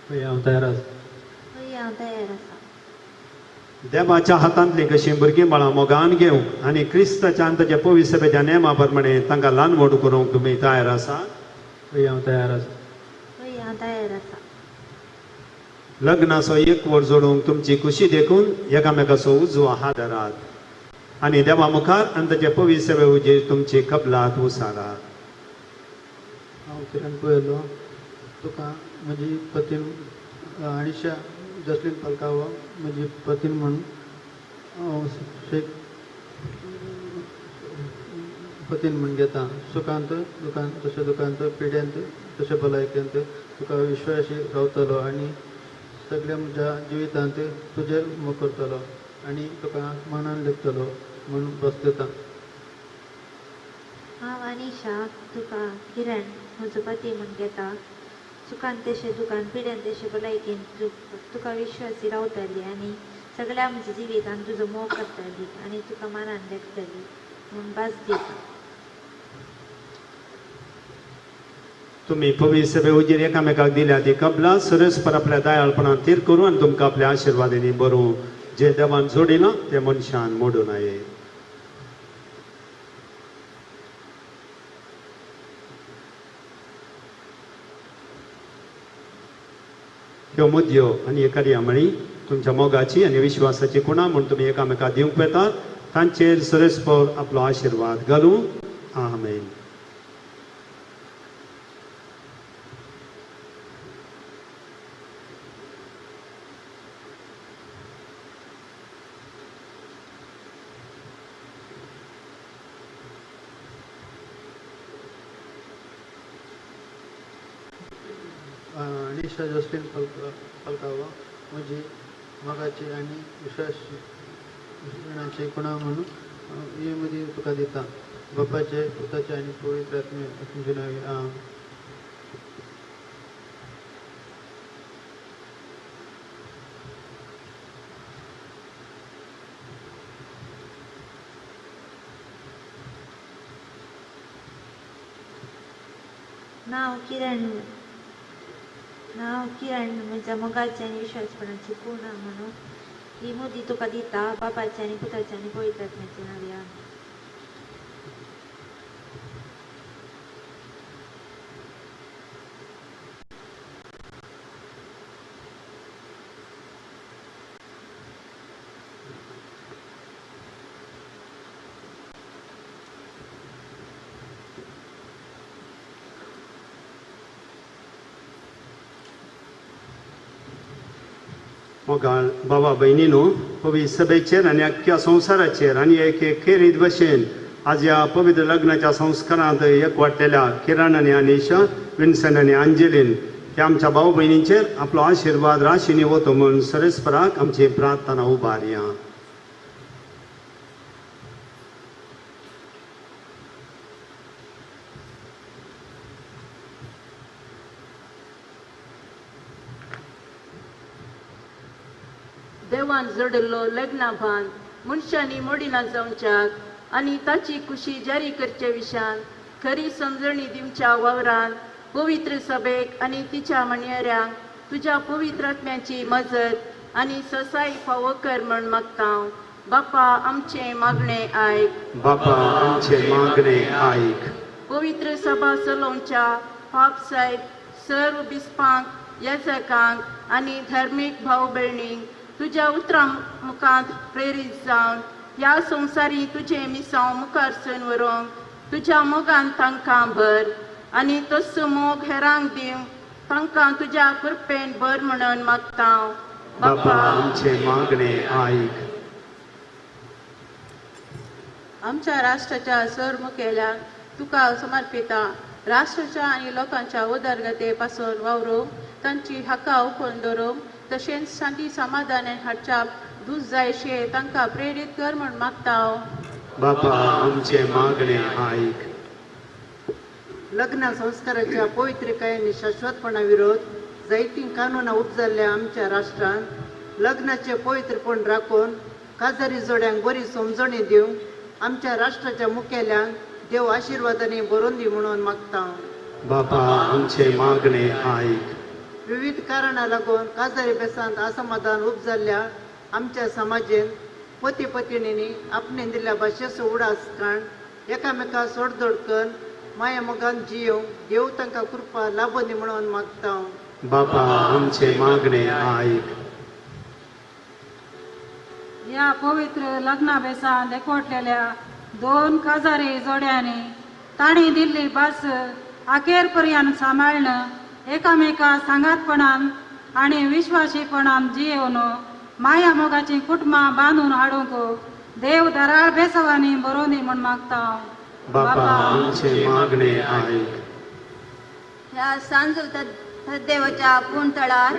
हांव तयार आसा. हांव तयार आसा. देवाच्या हातांतलीं कशीं भुरगीं बाळां मोगान घेवंक आनी क्रिस्ताच्या आनी ताच्या पवित्र सभेच्या नेमा प्रमाणे तांकां ल्हान व्हड करूंक तुमी तयार आसा? हांव तयार आसा. हांव तयार आसा. लग्नाचो एकवट जोडूंक तुमची खुशी देखून एकामेकाचो उजवो हात धरात आनी देवा मुखार आनी ताचे पवित्र सभे हुजीर तुमची कबलात उसारात. हांव किरण पळयलो तुका म्हजी पतीन अनिशा जसलीन पलकावो म्हजी पतीन म्हूण हांव शेख पतीन म्हूण घेता. सुखांत दुखांत तशें दुखांत पिड्यांत तशें भलायकेंत तुका विश्वासी रावतलो आनी सगळ्या म्हज्या जिवितांत तुजें मोग करतलो आनी तुका मानान लेखतलो म्हूण बस दिता. हांव अनिशा तुका किरण म्हजो पती म्हूण घेता. सुखान तशें दुखान पिड्यान तशें भलायकेन तुका विश्वासी रावतली आनी सगळ्या म्हज्या जिवितान तुजो मोग करतली आनी तुका मानान लेखतली म्हूण भास दिता. तुमी पवित्र सभे हुजीर एकामेकाक दिल्या ती कबलात सरस्पर आपल्या दयाळपणान थीर करूं आनी तुमकां आपल्या आशिर्वादांनी बरोवं. जे देवान जोडिलां तें मनशान मोडूं नये. ह्यो मुद्यो आनी कार्यावळी तुमच्या मोगाची आनी विश्वासाची खुणा म्हूण तुमी एकामेकाक दिवंक वेतात तांचेर सरस्पर आपलो आशिर्वाद घालूं. आमेन. अनिशा जसलीन पलकावो म्हजी मोगाची आनी विश्वासणाची खुणा म्हणून ही मुदी तुका दिता. बापाचे पुताचे आनी पवित्र आत्म्याचे नांवे. आमेन. नांव किरण. नांव किरण म्हज्या मोगाची आनी विश्वासपणाची खुणा म्हणून ही मुदी तुका दिता. बापाचे आनी पुताचे आनी पवित्र आत्म्याचे नांवे. आमेन. मोगाळ बाबा भयणीनो, पवित्र सभेचेर आनी अख्ख्या संवसाराचेर आनी एक खेरीत भशेन आज ह्या पवित्र लग्नाच्या संस्कारांत एकवटलेल्या किरण आनी अनिशा, विन्सन आनी अंजलीन ह्या आमच्या भाव भयणींचेर आपलो आशिर्वाद राशींनी वतो म्हूण सरस्पराक आमची प्रार्थना उबारया. देवान जोडिल्लो लग्ना भान मनशांनी मोडिना जावच्याक आनी ताची खुशी जारी करचे विशान खरी समजणी दिवच्या वावरान पवित्र सभेक आनी तिच्या म्हणयाऱ्यांक तुज्या पवित्र आत्म्याची मजत आनी ससाई फावो कर म्हण मागता. बापा आमचें मागणें आयक. बापा आमचें मागणें आयक. पवित्र सभा चलोवच्या पाप साहेब सर्व बिस्पांक याजकांक आनी धर्मीक भाव भयणींक तुज्या उतरां मुखांत प्रेरीत जावन ह्या संवसारी तुजें मिसांव मुखार सून व्हरूंक तुज्या मोगान तांकां भर आनी तसो मोग हेरांक दिवंक तांकां तुज्या कृपेन भर म्हणून मागता. बापा आमचें मागणें आयक. आमच्या राष्ट्राच्या सर मुखेल्यांक तुका समर्पिता. राष्ट्राच्या आनी लोकांच्या उदरगते पासून वावरूंक तांची हक्कां उखून दवरूंक तशेंच शांती समाधान हाडच्या दूस जायशे तांकां प्रेरीत कर म्हूण मागता. बापा आमचें मागणें आयक. लग्न संस्काराच्या पवित्रकाय शाश्वतपणा विरोध जायतीं कानुनां उपजाल्ल्या आमच्या राष्ट्रांत लग्नाचें पवित्रपण राखून काजारी जोड्यांक बरी समजणी दिवंक आमच्या राष्ट्राच्या मुखेल्यांक देव आशिर्वादांनी भरून दी म्हणून मागता. बापा आमचे मागणे आयक. विविध कारणां लागून काजारी बेसांत असमाधान उपजाल्ल्या आमच्या समाजेन पती पतिणींनी आपणे दिल्ल्या भाशेचो उडास काण एकामेका सोडदोड करून माया मोगान जियोवंक देव तांकां कृपा लाभोनी म्हणून मागता. बापा आमचे मागणे आयक. ह्या पवित्र लग्ना बेसान एकवटलेल्या दोन काजारी जोड्यांनी तांणी दिल्ली भास अखेर पर्यंत सांबाळून एकामेका सांगातपणान आनी विश्वासीपणान जियेवन माया मोगाची कुटुंबां बांदून हाडूंक देव दराळ बेसवानी बरोवनी म्हूण मागता. बापा आमचे मागणे आयक. ह्या सांजू देवाच्या पुणतळार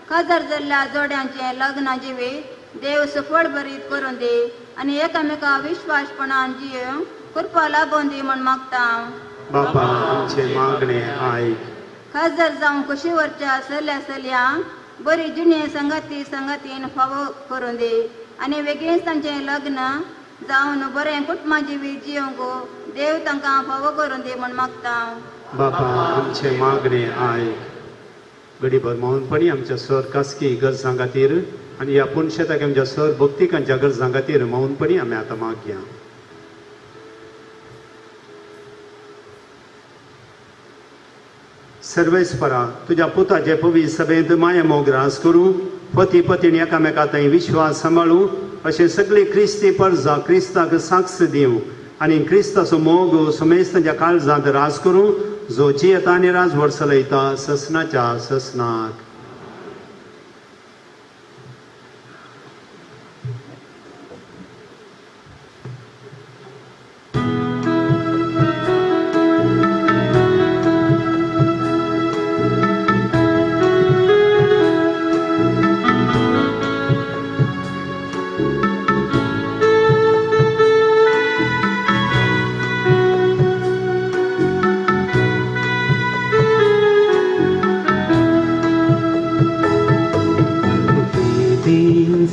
काजार जाल्ल्या जोड्यांचें लग्न जिवीत देव सफळ भरीत करून दी आनी एकामेका विश्वासपणान जियेवंक कृपा लाभोवन दी म्हूण मागता. बापा आमचे मागणे आयक. काजार जावंक कुशीवरच्या चल्या चलयांक बरी जिणे संगाती संगातीन फावो करून दी आनी वेगळीच तांचें लग्न जावन बरें कुटुंबा जिवीत जियोवंक देव तांकां फावो करून दी म्हूण मागता. बापा आमचे मागणे आयक. गडीभर मौनपणी आमच्या सर खासगी गरजां खातीर आनी ह्या पुनशेताक आमच्या सर भक्तिकांच्या गरजां खातीर मौनपणी आमी आतां मागया. सर्वेस्परा तुज्या पुताचे पवित्र सभेंत माया मोग रास करूं, पती पतीण एकामेका थंय विश्वास सांबाळूं, अशें सगळे क्रिस्ती परजा क्रिस्ताक साक्ष दिवं आनी क्रिस्ताचो मोग समेस्तांच्या काळजांत रास करूं, जो जियेता आनी राजवट चलयता ससनाच्या ससनाक.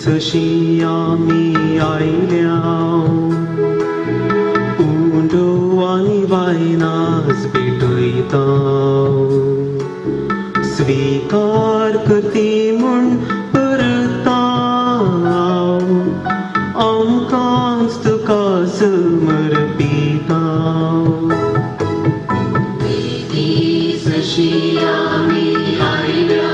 जशी आमी आयल्या उंडो आनी वायनास भेटयता, स्वीकार करती म्हूण परता आमकांच तुका समर्पिता. जशी आमी आयल्या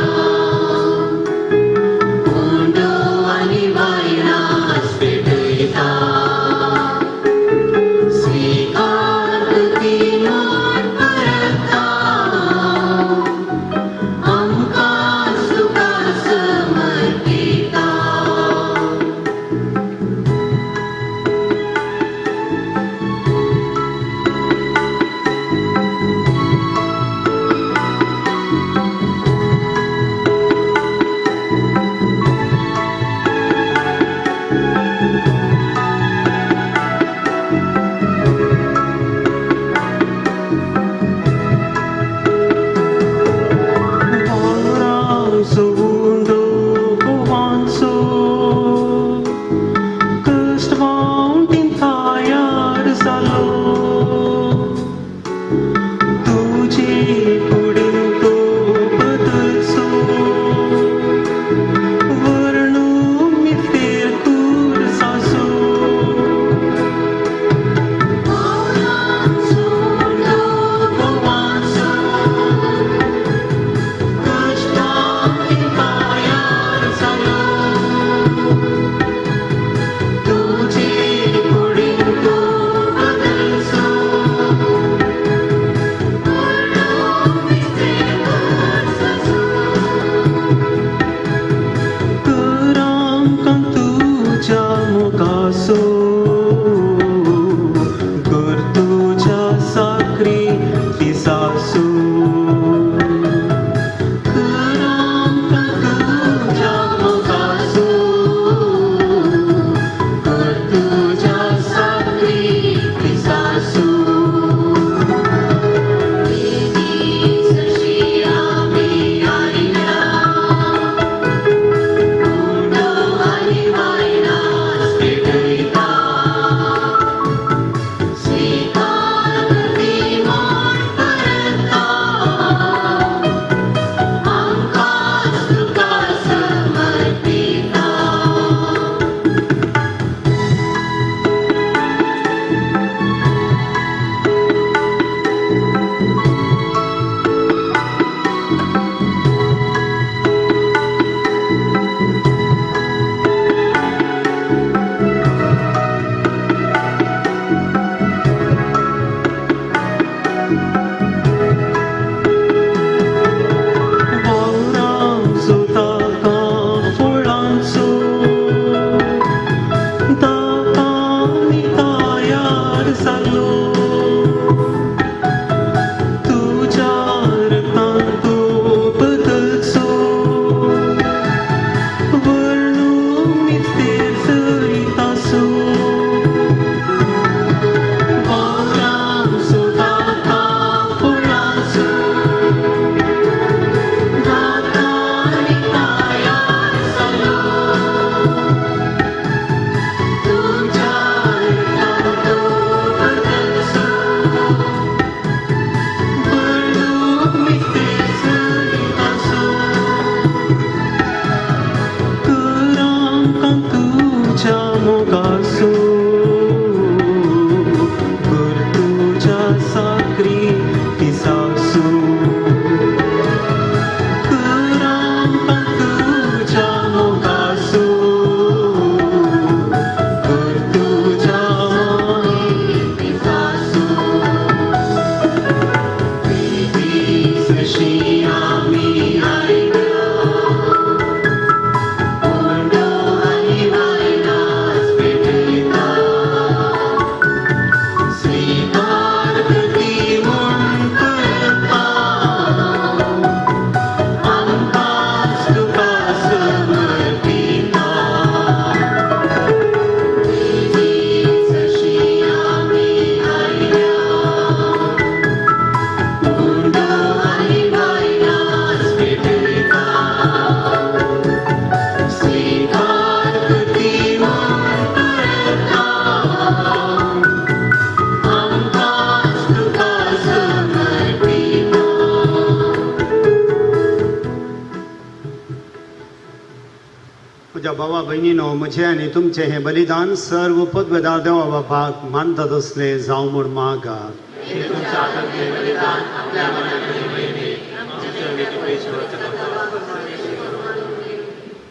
म्हज्या भावा भयणीनो, म्हजें आनी तुमचें हें बलिदान सर्व पदवेदार देवा बापाक मानता तसलें जावं म्हूण मागात.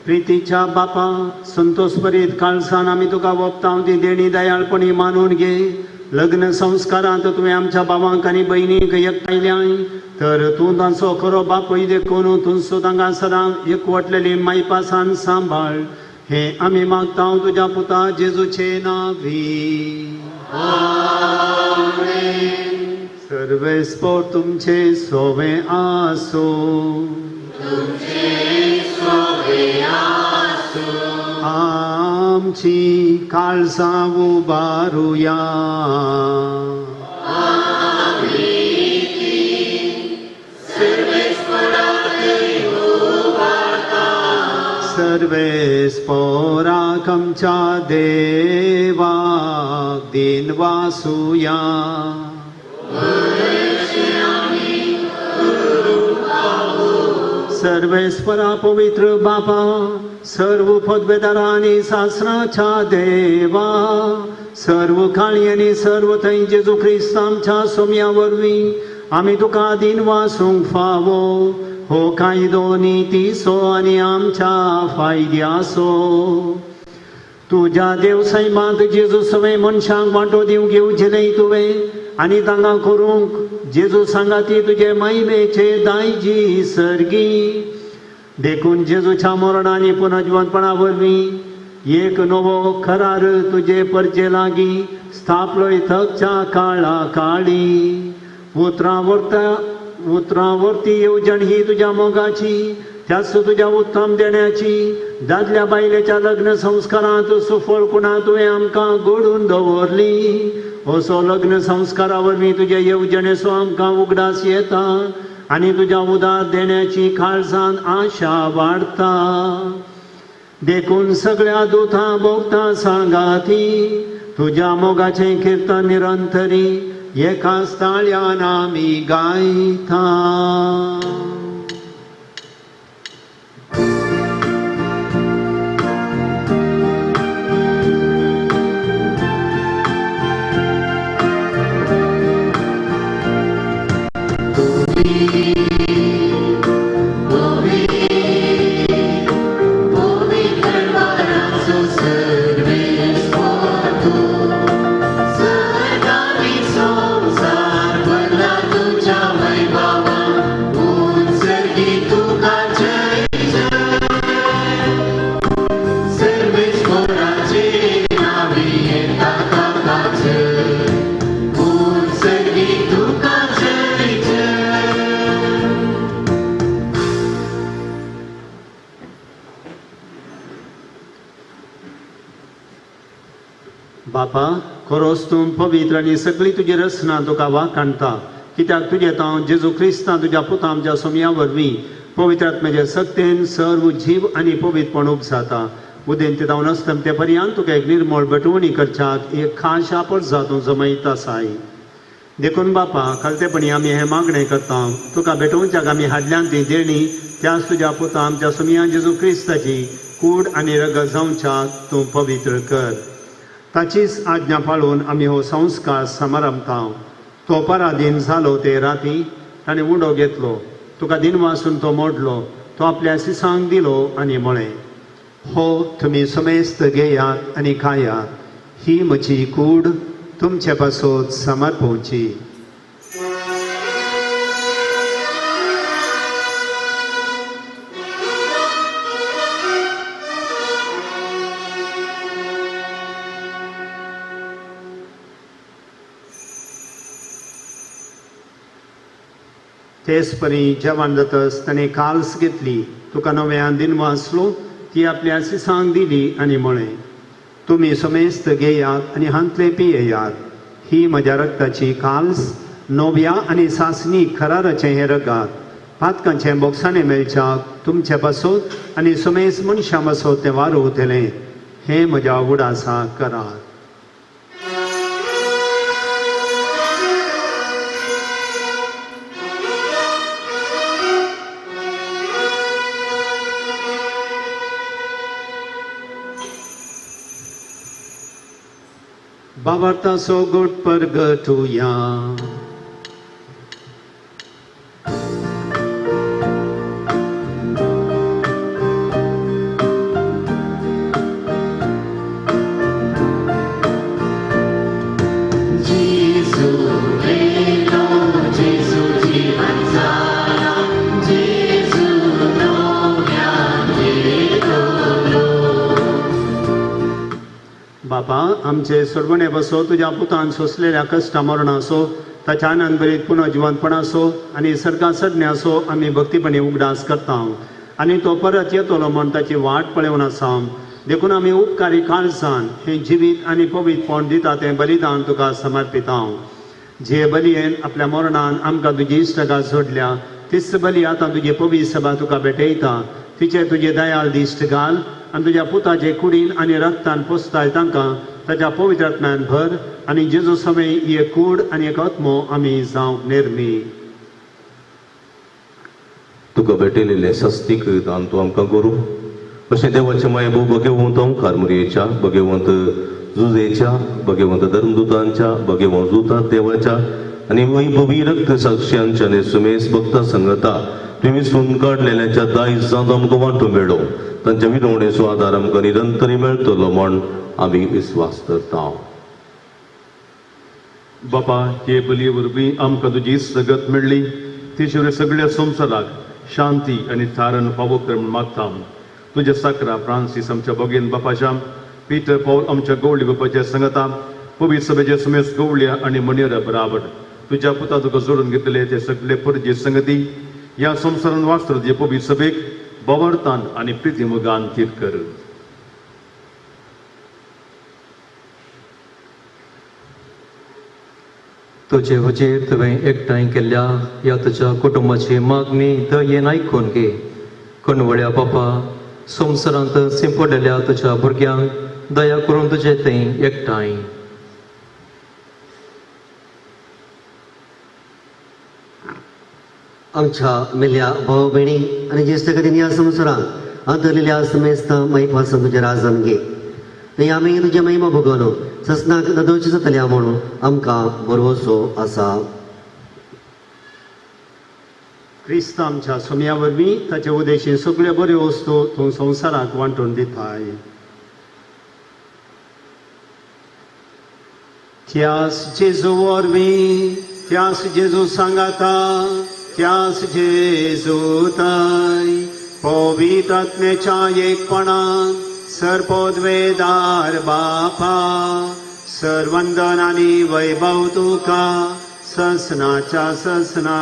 प्रितीच्या बापा, संतोष परीत काळसान आमी तुका वोपता ती देणी दयाळपणी मानून घे. लग्न संस्कारांत तुवें आमच्या बाबांक आनी भयणींक एकठांयल्याय तर तूं तांचो खरो बापूय देखून तुमचो तांकां सदां एकवटलेली मायपासान सांबाळ. हें आमी मागता तुज्या पुता जेजूचे नांवी. सर्वेस्पोर तुमचे सोवे आसूं. आमची काळजां उबारुया. सर्वेस्पोराक आमच्या देवाक दिन वासुया. सर्वेस्परा पवित्र बापा, सर्व पदवेदारा आनी सासराच्या देवा, सर्व काळी आनी सर्व थंय जेजू क्रिस्त आमच्या सोम्या वरवीं आमी तुका दिन वासूंक फावो. हो कायदो नितीचो आनी आमच्या फायद्याचो. तुज्या देव सैमांत जेजू सगळे मनशांक वांटो दिवंक येवचेलें तुवें आनी तांकां करूंक जेजू सांगाती तुजे महिमेचे दायजी सर्गी. देखून जेजूच्या मरण आनी पुनर्जिवंतपणा वरवीं एक नवो करार तुजे परजे लागीं स्थापलोय थकच्या काळा काळी. उतरां वरती येवजण ही तुज्या मोगाची, त्याच तुज्या उत्तम देण्याची. दादल्या बायलेच्या लग्न संस्कारांत सुफळ कुणा तुवें आमकां घडून दवरली. असो लग्न संस्कारा वरवीं तुज्या येवजणेचो आमकां उगडास येता आनी तुज्या उदार देण्याची काळजान आशा वाडता. देखून सगळ्या दुतां भोगता सांगाती तुज्या मोगाचें किर्तन निरंतरी एकाच ताळ्यान आमी गायता. बापा, खरोच तूं पवित्र आनी सगळी तुजी रचना तुका वाखाणता. कित्याक तुजें हांव जेजू क्रिस्तां तुज्या पुता आमच्या सोम्या वरवीं पवित्र आत्म्याचे सक्तेन सर्व जीव आनी पवित्रपण उपजाता. उदेंत जावन अस्तमते पर्यंत तुका एक निर्मळ भेटवणी करच्याक एक खाशा परजा तूं जमयत आसाय. देखून बापा, खालतेपणी आमी हें मागणें करता. तुका भेटोवच्याक आमी हाडल्यान ती देणी त्याच तुज्या पुता आमच्या सोम्या जेजू क्रिस्ताची कूड आनी रगत जावच्याक तूं पवित्र कर. ताचीच आज्ञा पाळून आमी हो संस्कार समारंभता. तो पराधीन जालो ते राती ताणें उंडो घेतलो, तुका दिनवासून तो मोडलो, तो आपल्या सिसांक दिलो आनी म्हळें, हो तुमी समेस्त घेयात आनी खायात, ही म्हजी कूड तुमचे पासत समर्पोवची. तेच परी जेवण जातच ताणें काल्स घेतली, तुका नव्यान दिन वाचलो, ती आपल्या सिसांक दिली आनी म्हळें, तुमी समेस्त घेयात आनी हांतले पियेयात, ही म्हज्या रक्ताची काल्स, नव्या आनी सासणी खराराचें हें रगात, पातकांचें बोगसाणें मेळच्याक तुमचे पासत आनी समेस्त मनशां पासत तें वारोवतलें. हें म्हज्या उडासा करात. बाबार्थाचो गोड परगटुया. बापा आमचे सोडवणे बसो तुज्या पुतान सोंसलेल्या कश्टा मरणाचो ताच्या आनंद भरीत पुनर्जिवंतपणाचो आनी सर्गां चडण्याचो आमी भक्तीपणी उगडास करता आनी तो परत येतलो म्हूण ताची वाट पळोवन आसा. देखून आमी उपकारी काळजान हें जिवीत आनी पवित्रपण दिता तें बलिदान तुका समर्पिता. जे बलयेन आपल्या मरणान आमकां तुजी इश्टगात जोडल्या तीच बली आतां तुजी पवित्र सभा तुका भेटयता. तिचे तुजे दयाल दिश्ट घाल आनी तुज्या पुताचे कुडीन आनी रक्तान पोसताय तांकां ताच्या पवित्र आत्म्यान भर आनी जेजू समय एक कूड आनी एक आत्मो आमी जावंक निर्मी. तुका भेटयलेले सस्तीक दान तूं आमकां करूं अशें देवाचें माये भोव भगेवंत ओंकार मुरयेच्या भगेवंत जुजेच्या भगेवंत धर्मदूतांच्या भगेवंत जुतात देवाच्या आनी वैभवी रक्त साक्षांच्या आनी सुमेस भक्ता संगता तुमी सून काडलेल्याच्या दायज जावन आमकां वांटो मेळो तांच्या विनवणेचो आदार आमकां निरंतरी मेळटलो म्हूण आमी विस्वास करता. बापा हे बलये वरवीं आमकां तुजी सगत मेळ्ळी तिचे सगळ्या संवसाराक शांती आनी थारण फावो कर म्हूण मागता. तुज्या साकरा फ्रांसीस आमच्या बोगेन बापाच्या पीटर पावल आमच्या गवळी बापाच्या संगता पवित्र सभेच्या सुमेस गवळ्या आनी मणेरा बराबर तुज्या पुता तुका जोडून घेतले ते सगळे परजे संगती ह्या संवसारान वाचतो तुजे पवित्र सभेक बवरतान आनी प्रिती मोगान थीर कर. तुजे हुजीर तुवें एकठांय केल्ल्या ह्या तुज्या कुटुंबाची मागणी दयेन आयकून घे. कणवळ्या बापा संवसारांत सिंपडलेल्या तुज्या भुरग्यांक दया करून तुजे थंय एकठांय. आमच्या मेल्या भाव भयणी आनी ज्येश्ठ कदीन ह्या संवसारांत अंतरलेल्या समेस्त महिपासून तुज्या राजान घे आनी आमी तुज्या महिमा भोगोवन ससनाक नदोवची जातल्या म्हणून आमकां भरवसो आसा. क्रिस्त आमच्या सोम्या वरवीं ताचे उदेशी सगळ्यो बऱ्यो वस्तू तूं संवसाराक वांटून दिताय. त्यास जेजू वरवीं त्यास जेजू सांगाता त्यास जेजूताय पवित्र आत्म्याच्या एकपणान सर्पोद्वेदार बापा सर्वंदन आनी वैभव तुका ससनाच्या ससना.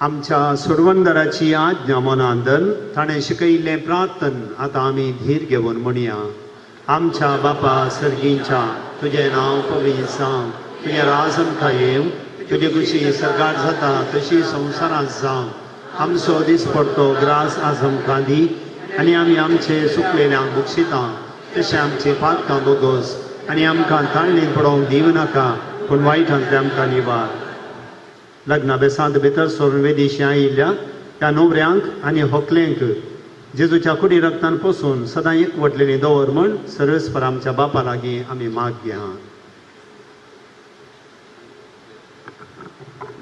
आमच्या सोडवणदाराची आज्ञा मनान धरून ताणें शिकयिल्लें प्रार्थन आतां आमी धीर घेवन म्हणया. आमच्या बापा सर्गींच्या तुजें नांव पवित्र जावं, तुजें राज आमकां येवं, तुजी खुशी सर्गार जाता तशी संवसारांत जावं. आमचो दीस पडतो ग्रास आज आमकां दी आनी आमी आमचे सुकलेल्यांक बक्षिता तशें आमचे पातकां बोगोस आनी आमकां ताळणेंत पडोवंक दिवं नाका पूण वायटांतलें आमकां निवार. लग्ना बेसांत भितर सरून वेदीशी आयिल्ल्या ह्या न्हवऱ्यांक आनी होकलेंक जेजूच्या कुडी रक्तान पोसून सदां एकवटलेली दवर म्हूण सर्वेस्पर आमच्या बापा लागीं आमी मागया.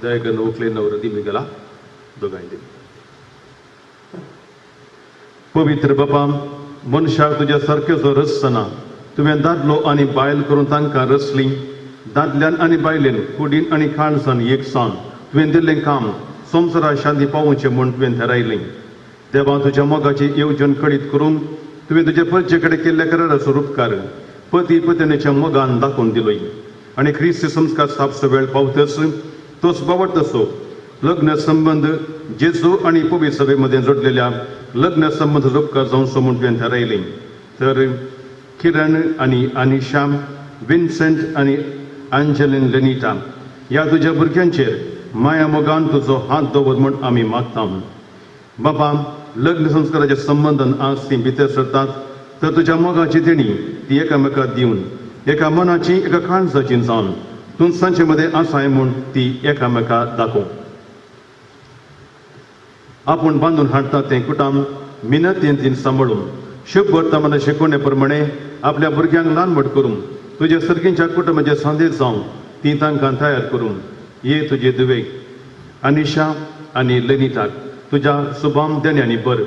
दया नोकले नवरदी मिगला दोगांय दी. पवित्र बापा मनशाक तुज्या सारकेचो रचना तुवें दादलो आनी बायल करून तांकां रचली. दादल्यान आनी बायलेन कुडीन आनी काळजान एक सान तुवें दिल्लें काम संवसारा शांती पावोवचें म्हूण तुवें थारायलें. देवा तुज्या मोगाची येवजण कळीत करून तुवें तुज्या परचे कडेन केल्ल्या कराराचो रुपकार पती पत्नीच्या मोगान दाखोवन दिलोय आनी क्रिस्त संस्कार स्थापचो वेळ पावतच तोच बावडतसो लग्न संबंद जेजू आनी पवित्र सभे मदें जोडलेल्या लग्न संबंद रुपकार जावचो म्हूण तुवें थारायलें. तर किरण आनी आनिशा विन्सेंट आनी आंजलीन लेनिटा ह्या तुज्या भुरग्यांचेर माया मोगान तुजो हात दवर म्हूण आमी मागता. बाबा लग्न संस्काराच्या संबंदान आज ती भितर सरतात तर तुज्या मोगाची देणी ती एकामेका दिवन एका मनाची एका काळजाची जावन तूं तांचे मदें आसाय म्हूण ती एकामेका दाखोव. आपूण बांदून हाडटा तें कुटाम मिनतेन सांबाळून शुभ वर्तमान शिकवणे प्रमाणे आपल्या भुरग्यांक ल्हान व्हड करून तुज्या सर्गींच्या कुटुंबाचे संदेश जावन ती तांकां तयार करून ये तुजे दुवेक अनिशा आनी ललिताक तुज्या सुभाम देण्यांनी बर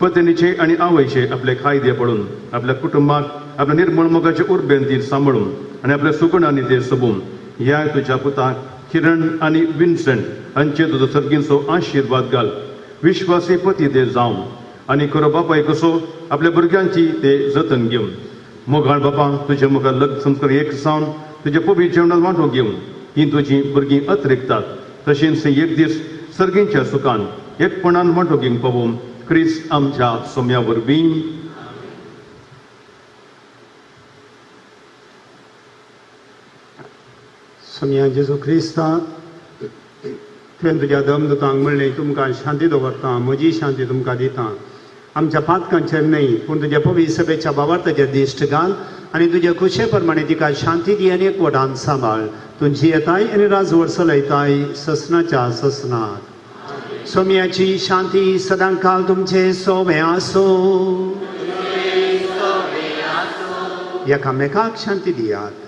पत्नीचे आनी आवयचे आपले कायदे पळोवन आपल्या कुटुंबाक आपल्या निर्मळ मोगाचे उर्बेन ती सांबाळून आनी आपल्या सुगुणांनी ते सोबून ह्या तुज्या पुताक किरण आनी विन्संट हांचे तुजो सर्गींचो आशिर्वाद घाल. विश्वासी पती ते जावन आनी खरो बापाय कसो आपल्या भुरग्यांची ते जतन घेवन मोगाळ बापा तुजे मुखार लग्न संस्कार एक जावन तुज्या पवित्र जेवणात वांटो घेवन ही तुजी भुरगीं अतिरिक्तात तशेंच एक दीस सर्गींच्या सुखान एकपणान वांटो घेवंक पावूं क्रिस्त आमच्या सोम्या वरवीं. सोम्या जेजू क्रिस्ता तुवें तुज्या दमदूतांक म्हणलें तुमकां शांती दवरता म्हजी शांती तुमकां दिता. आमच्या पातकांचेर न्हय पूण तुज्या पवित्र सभेच्या बाबार्थाचेर दिश्ट घाल आनी तुज्या खुशे प्रमाणे तिका शांती दी आनी एकवटान सांबाळ. तूं जियेताय आनी राजवट चलयताय ससनाच्या ससनात. सोम्याची शांती सदांकाल तुमचे सोवे आसूं. एकामेकाक शांती दियात.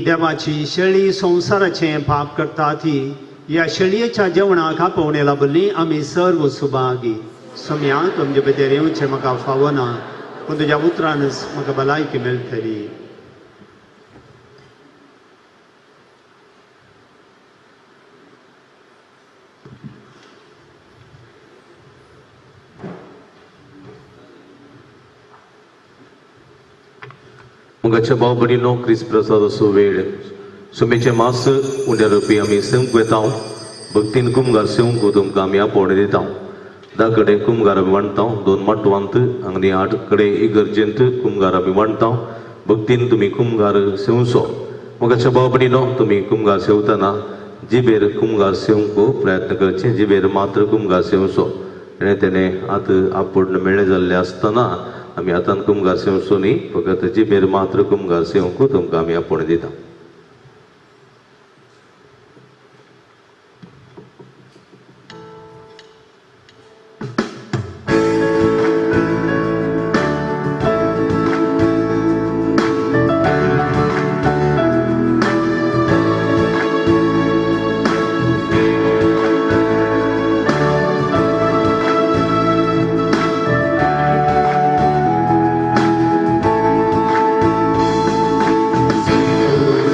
देवाची शेळी संवसाराचें पाप करता ती ह्या शेळयेच्या जेवणाक आपोवणे लाभली आमी सर्व सुभागी. सोम्या तुमचे भितर येवचें म्हाका फावना पूण तुज्या उतरानच म्हाका भलायकी मेळटली. मुगाच्या भाव भयणीनो क्रिस्त प्रसादाचो वेळ सुमेचे मास उंड्या रोपी आमी सेवंक वेता भक्तीन कुमगार सेवंक तुमकां आमी आपोवणें दिता. 10 कडेन कुमगार आमी वांटता 2 माटवांत आनी 8 कडेन इगर्जेंत कुमगार आमी वांटता. भक्तीन तुमी कुमगार सेवचो. मुगाच्या भाव भयणीनो तुमी कुमगार सेवतना जिबेर कुमगार सेवंक प्रयत्न करचे. जिबेर मात्र कुमगार सेवचो आनी तेणें आतां आपोवणें मेळ्ळें जाल्लें आसतना आमी आतां कुमगार सेवचो न्ही फकत जिबेर मात्र कुमगार सेवंक तुमकां आमी आपोवणें दिता. Ooh.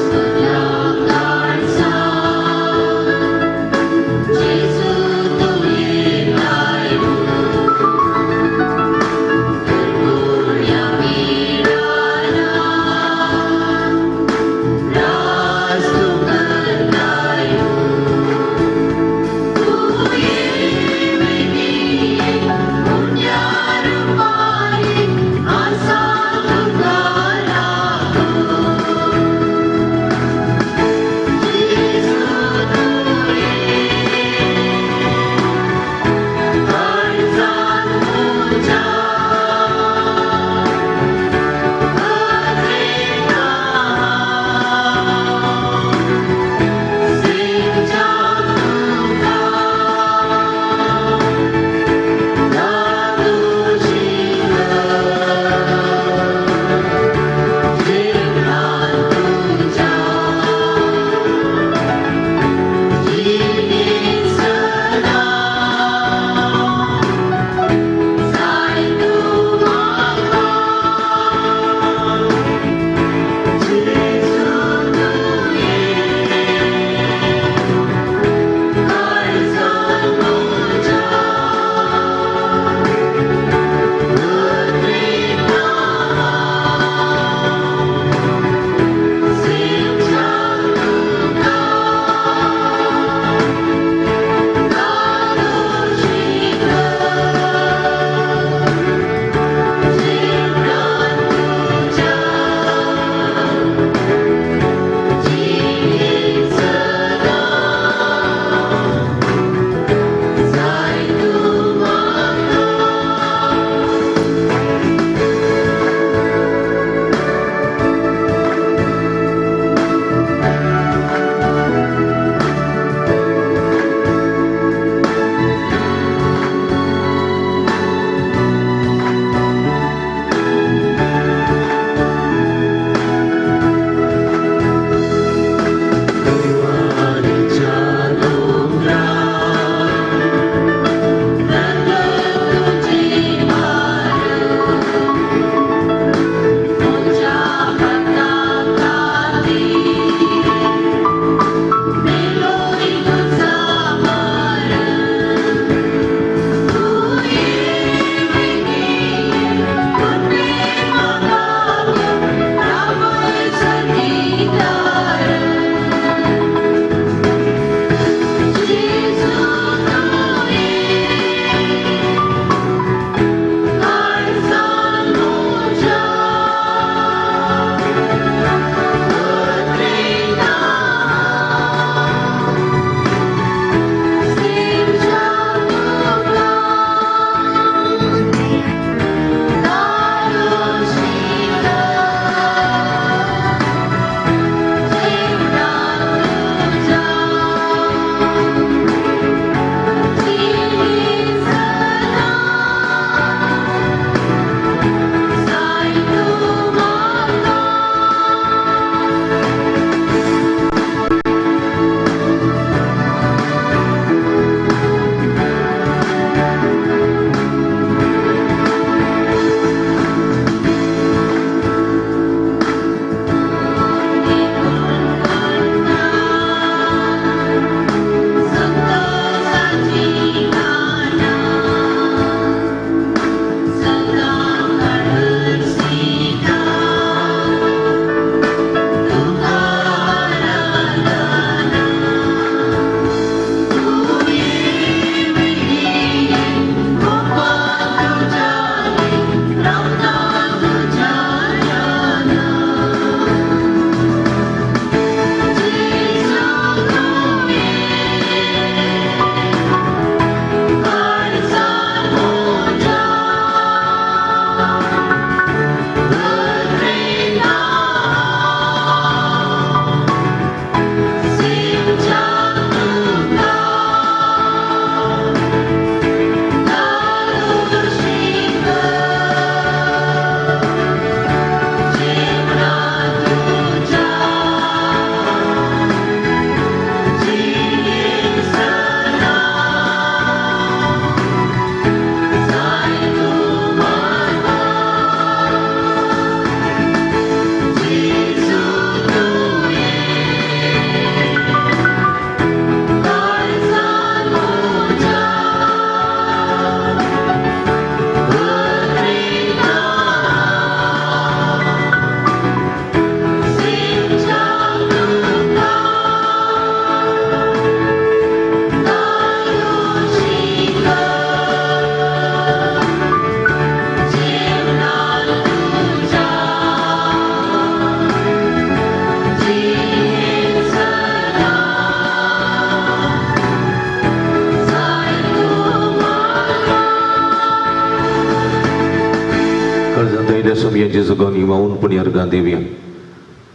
सोम्या जेजू गांव मावून पुणी अर्गां देवया.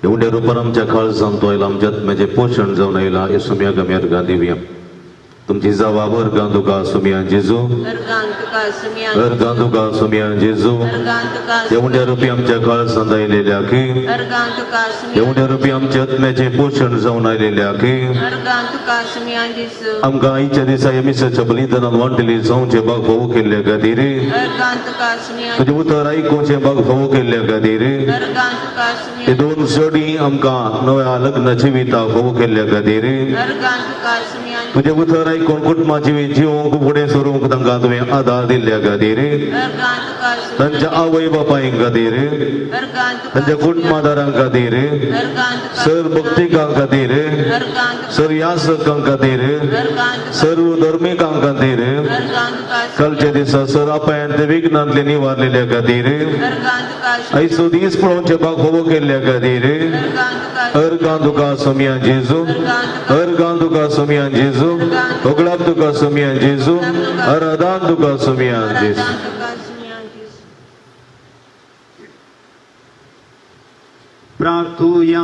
एवढ्या रुपान आमच्या काळजांत तो आयला, आमच्या आत्म्याचें पोशण जावन आयला, हे सोम्याक आमी अर्गां देवया. तुमची जबाब अर्गां तुका सोम्या जेजू, अर्गां तुका सोम्या जेजू. एवढ्या रुपी आमच्या काळजांत आयलेल्या की, एवढ्या रुपी आमच्या आत्म्याचें पोशण जावन आयलेल्या की, आमकां आयच्या दिसा ह्या मिसाच्या बलिदानान वांटली जावचें भाग फावो केल्ल्या खातीर, तुजें उतर आयकुचें भाग फावो केल्ल्या खातीर, हे दोन जोडी आमकां नव्या लग्न जिविता फावो केल्ल्या खातीर, तुजें उतर आयकून कुटुंबा जिवीत जिवंक फुडें सरूंक तांकां तुवें आदार दिल्ल्या खातीर, तांच्या आवय बापाय खातीर, तांच्या कुटुंबादारां खातीर, सर भक्तिकां खातीर, सर यासकां खातीर, सर्व धर्मिकां खातीर, कालच्या दिसा सर अपायांतले विघ्नांतले निवारलेल्या खातीर, आयचो दीस पळोवचे भाग फावो केल्ल्या खातीर, अर्गां तुका सोम्या जेजू, अर्गां तुका सोम्या जेजू, होगळाक तुका सोम्या जेजू, आराधान तुका सोम्या जेजू. प्रार्थुया.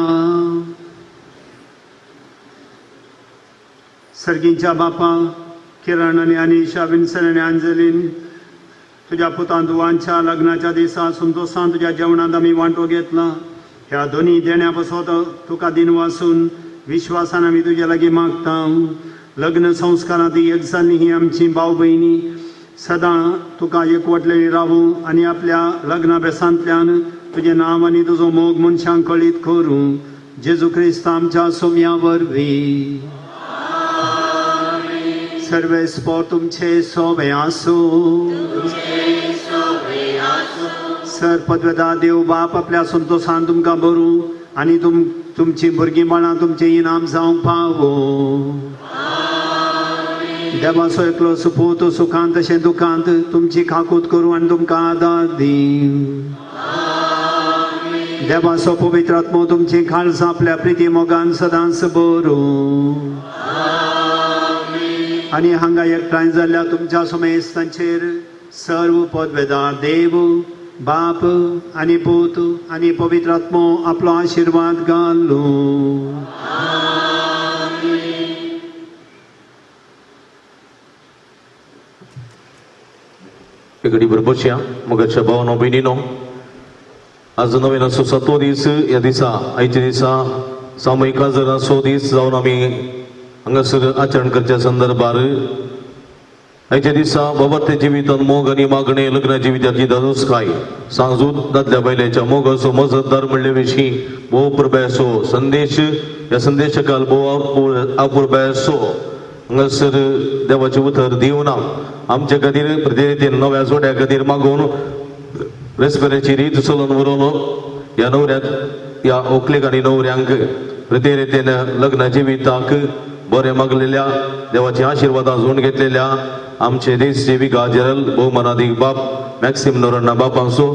सर्गींच्या बापा, किरण आनी अनिशा, विन्सन आनी अंजलीन, तुज्या पुतान तुवांच्या लग्नाच्या दिसा संतोशान तुज्या जेवणांत आमी वांटो घेतला. ह्या दोनी देण्या पासत तुका दिनवासून विश्वासान आमी तुज्या लागीं मागता. लग्न संस्कारांत एक जाल्ली ही आमची भाव भयणी सदां तुका एकवटलेली रावूं आनी आपल्या लग्ना बेसांतल्यान तुजें नांव आनी तुजो मोग मनशांक कळीत करूं. जेजू क्रिस्त आमच्या सोम्या वरवीं. सर्वेस्पोर तुमचे सोबे आसूं. सर पदवेदा देव बाप आपल्या संतोशान तुमकां बरूं आनी तुमची भुरगीं बाळां तुमचें इनाम जावंक पावो. देवाचो एकलो सुपूत सुखांत तशें दुखांत तुमची खाकूत करूं आनी तुमकां आदार दी. देवाचो पवित्र आत्मो तुमची काळजां आपल्या प्रिती मोगान सदांच बरूं. आनी हांगा एकठांय जाल्ल्या तुमच्या समेस्तांचेर सर्व पदवेदार देव बाप आनी पूत आनी पवित्र आत्मो आपलो आशिर्वाद घालूं. एकडे बरोबर मगाच्या भावनो भयणीनो, आज नवीन असो सातवो दीस. ह्या दिसा आयच्या दिसा सामूहिक काजराचो दीस जावन आमी हांगासर आचरण करच्या संदर्भार आयच्या दिसा बाबा जिवितांत मोग आनी मागणे लग्न जिविताची दादोसकाय सांजूत दादल्या बायलेच्या मोगाचो मजतदार म्हणले विशीं भोव प्रभासो संदेश. ह्या संदेशकाल भोव अपुरबायेचो हांगासर देवाचें उतर दिवना आमच्या खातीर प्रतिनिधीन नव्या जोड्या खातीर मागून रेस्पेराची रीत चलोवन व्हरून ह्या नवऱ्याक ह्या व्हंकलेक आनी नवऱ्यांक प्रतिरितीन लग्न जिविताक बरें मागलेल्या देवाची आशिर्वादां जोडून घेतलेल्या आमचे देश सेविका जनरल भोवमानादीक बाप मॅक्सिम नोरण्णा बापांचो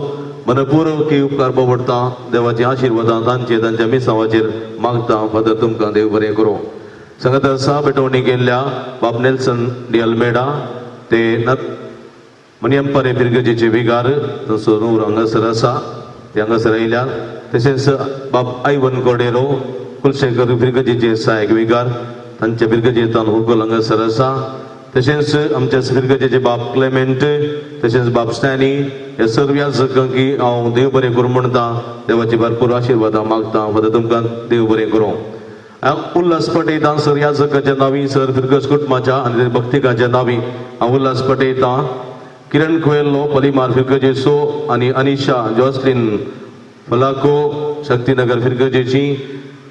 मनपूर्वक उपकार पडटा. देवाची आशिर्वादां तांचे तांच्या मिसांवाचेर मागता. फादर तुमकां देव बरें करूं. सांगत आसा भेटवणी केल्ल्या बाब नेल्सन डी अल्मेडा ते मनियमपारे फिरगजेचे विगार तांचो नवरो हांगासर आसा, ते हांगासर आयल्या. तशेंच बाब आयवन कोडेरो कुलशेखर फिरगजेचे सहायक विगार तांच्या फिरगजेंतल्यान होगोल हांगासर आसा. तशेंच आमच्या फिरगजेचे बाब क्लेमेंट तशेंच बाब स्टॅनी ह्या सर्व याजकांकी हांव देव बरें करूं म्हणटा. देवाची भरपूर आशिर्वादां मागता. फादर तुमकां देव बरें करूं. उल्हास पटयता सर याजकाच्या नांवी, सर फिरगज कुटुंबाच्या आनी भक्तिकाच्या नांवी हांव उल्हास पटयता. किरण कोएल्हो पलिमार फिरगजेचो आनी अनिशा जॉसलीन फलाको शक्तीनगर फिरगजेची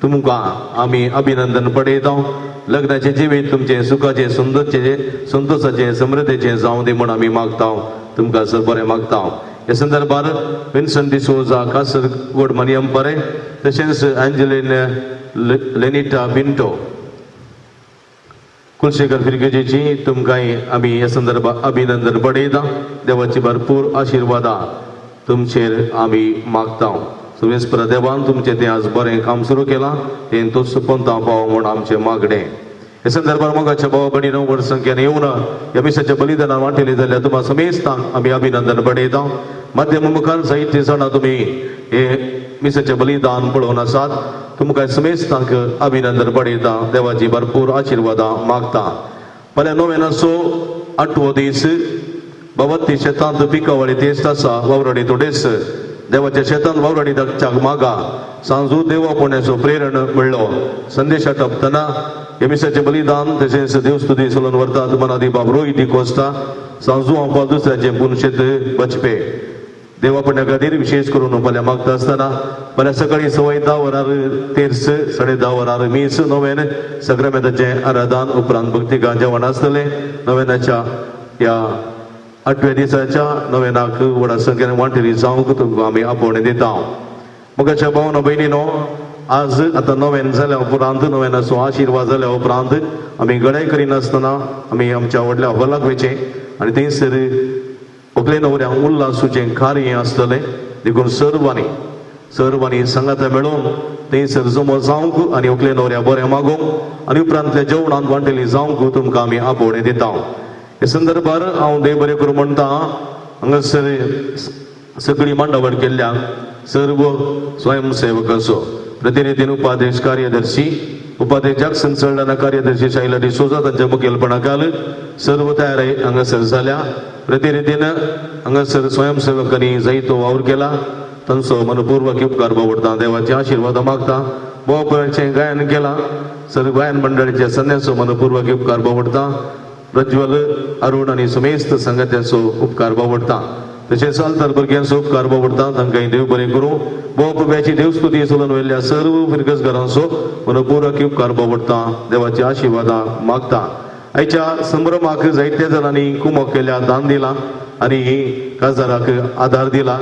तुमकां आमी अभिनंदन पडयता. लग्नाचें जिवीत तुमचें सुखाचें सुंदरचें संतोशाचें समृद्धीचें जावं दी म्हूण आमी मागता. तुमकां सर बरें मागता. ह्या संदर्भार विन्सन डिसोजा कासरगोड मनियमपरे तशेंच एंजलीन लेनिटा पिंटो कुलशेखर फिरगजेची तुमकांय आमी ह्या संदर्भार अभिनंदन पडयता. देवाची भरपूर आशिर्वादां तुमचेर आमी मागता. सुवेस्पर देवान तुमचें तें आज बरें काम सुरू केलां तें तोच पंता पाव म्हूण आमचें मागणें. हे संदर्भार मोगाच्या भाव भयणीनो व्हड संख्येन येवन ह्या मिसाच्या बलिदानान वांटेली जाल्यार तुमकां समेस्तांक आमी अभिनंदन बडयता. माध्यम मुखार जायते जाणां तुमी हे मिसाचें बलिदान पळोवन आसात. तुमकां समेस्तांक अभिनंदन बडयता. देवाची भरपूर आशिर्वादां मागता. फाल्यां नोवेनाचो आठवो दीस भगवती शेतांत पिकावळी तेस्त आसा वावराडी तोडेस देवाच्या शेतांत वावराडी दाखच्याक मागा सांजू देवापण्याचो प्रेरण म्हणलो संदेशा टपतना हे मिसाचें बलिदान तशेंच देवस्तुती सोलून व्हरतात. मनादी बाब रोहित कोसता सांजू हांव दुसऱ्याचें पुनशेत बचपे देवापण्या खातीर विशेष करून फाल्यां मागता आसतना फाल्यां सकाळीं 10:15 वरार तेर्स 10:30 वरार मीस नोवेन सक्रमेंताचें आराधन उपरांत भक्तिकां जेवण आसतलें. नोवेनाच्या ह्या आठव्या दिसाच्या नोवेनाक व्हडा संख्येन वांटेली जावंक तुमकां आमी आपोवणें दिता. मोगाच्या भावना भयणीनो आज आतां नोवेन जाल्या उपरांत नोवेनाचो आशिर्वाद जाल्या उपरांत आमी गडाय करिनासतना आमी आमच्या व्हडल्या हॉलाक वयचें आनी थंयसर व्हंकले न्हवऱ्यांक उल्हासूचें कार्य आसतलें. देखून सर्वांनी सांगाता मेळोवन थंयसर जमो जावंक आनी व्हंकले न्हवऱ्या बरें मागोवंक आनी उपरांतल्या जेवणांत वांटेली जावंक तुमकां आमी आपोवणें दिता. हे संदर्भार हांव देव बरें करूं म्हणटा. हांगासर सगळी मांडावळ केल्ल्या सर्व स्वयंसेवकांचो प्रतिनिधीन उपाध्यक्ष कार्यदर्शी उपाध्यक्ष जॅक्सन सल्डाना कार्यदर्शी शायला डिसोजा तांच्या मुखेलपणाखाल सर्व तयारी हांगासर जाल्या. प्रतिनिधीन हांगासर स्वयंसेवकांनी जायतो वावर केला. तांचो मनपूर्वक उपकार बावडटा. देवाचे आशिर्वाद मागता. भोवपणाचें गायन केलां. सर्व गायन मंडळीच्या सन्याचो मनपूर्वक उपकार बावडटा. प्रज्वल अरुण आनी समेस्त संगत्यांचो उपकार बावडटा. तशेंच आल्तार भुरग्यांचो उपकार बावडटा. तांकां देव बरें करूं. भोवप्याची देवस्तुती सोलून वयल्या सर्व फिरगजगारांचो मनपूर्वक उपकार बावडटा. देवाची आशिर्वादां मागता. आयच्या संभ्रमाक जायत्या जाणांनी कुमक केल्या, दान दिला आनी काजाराक आदार दिला.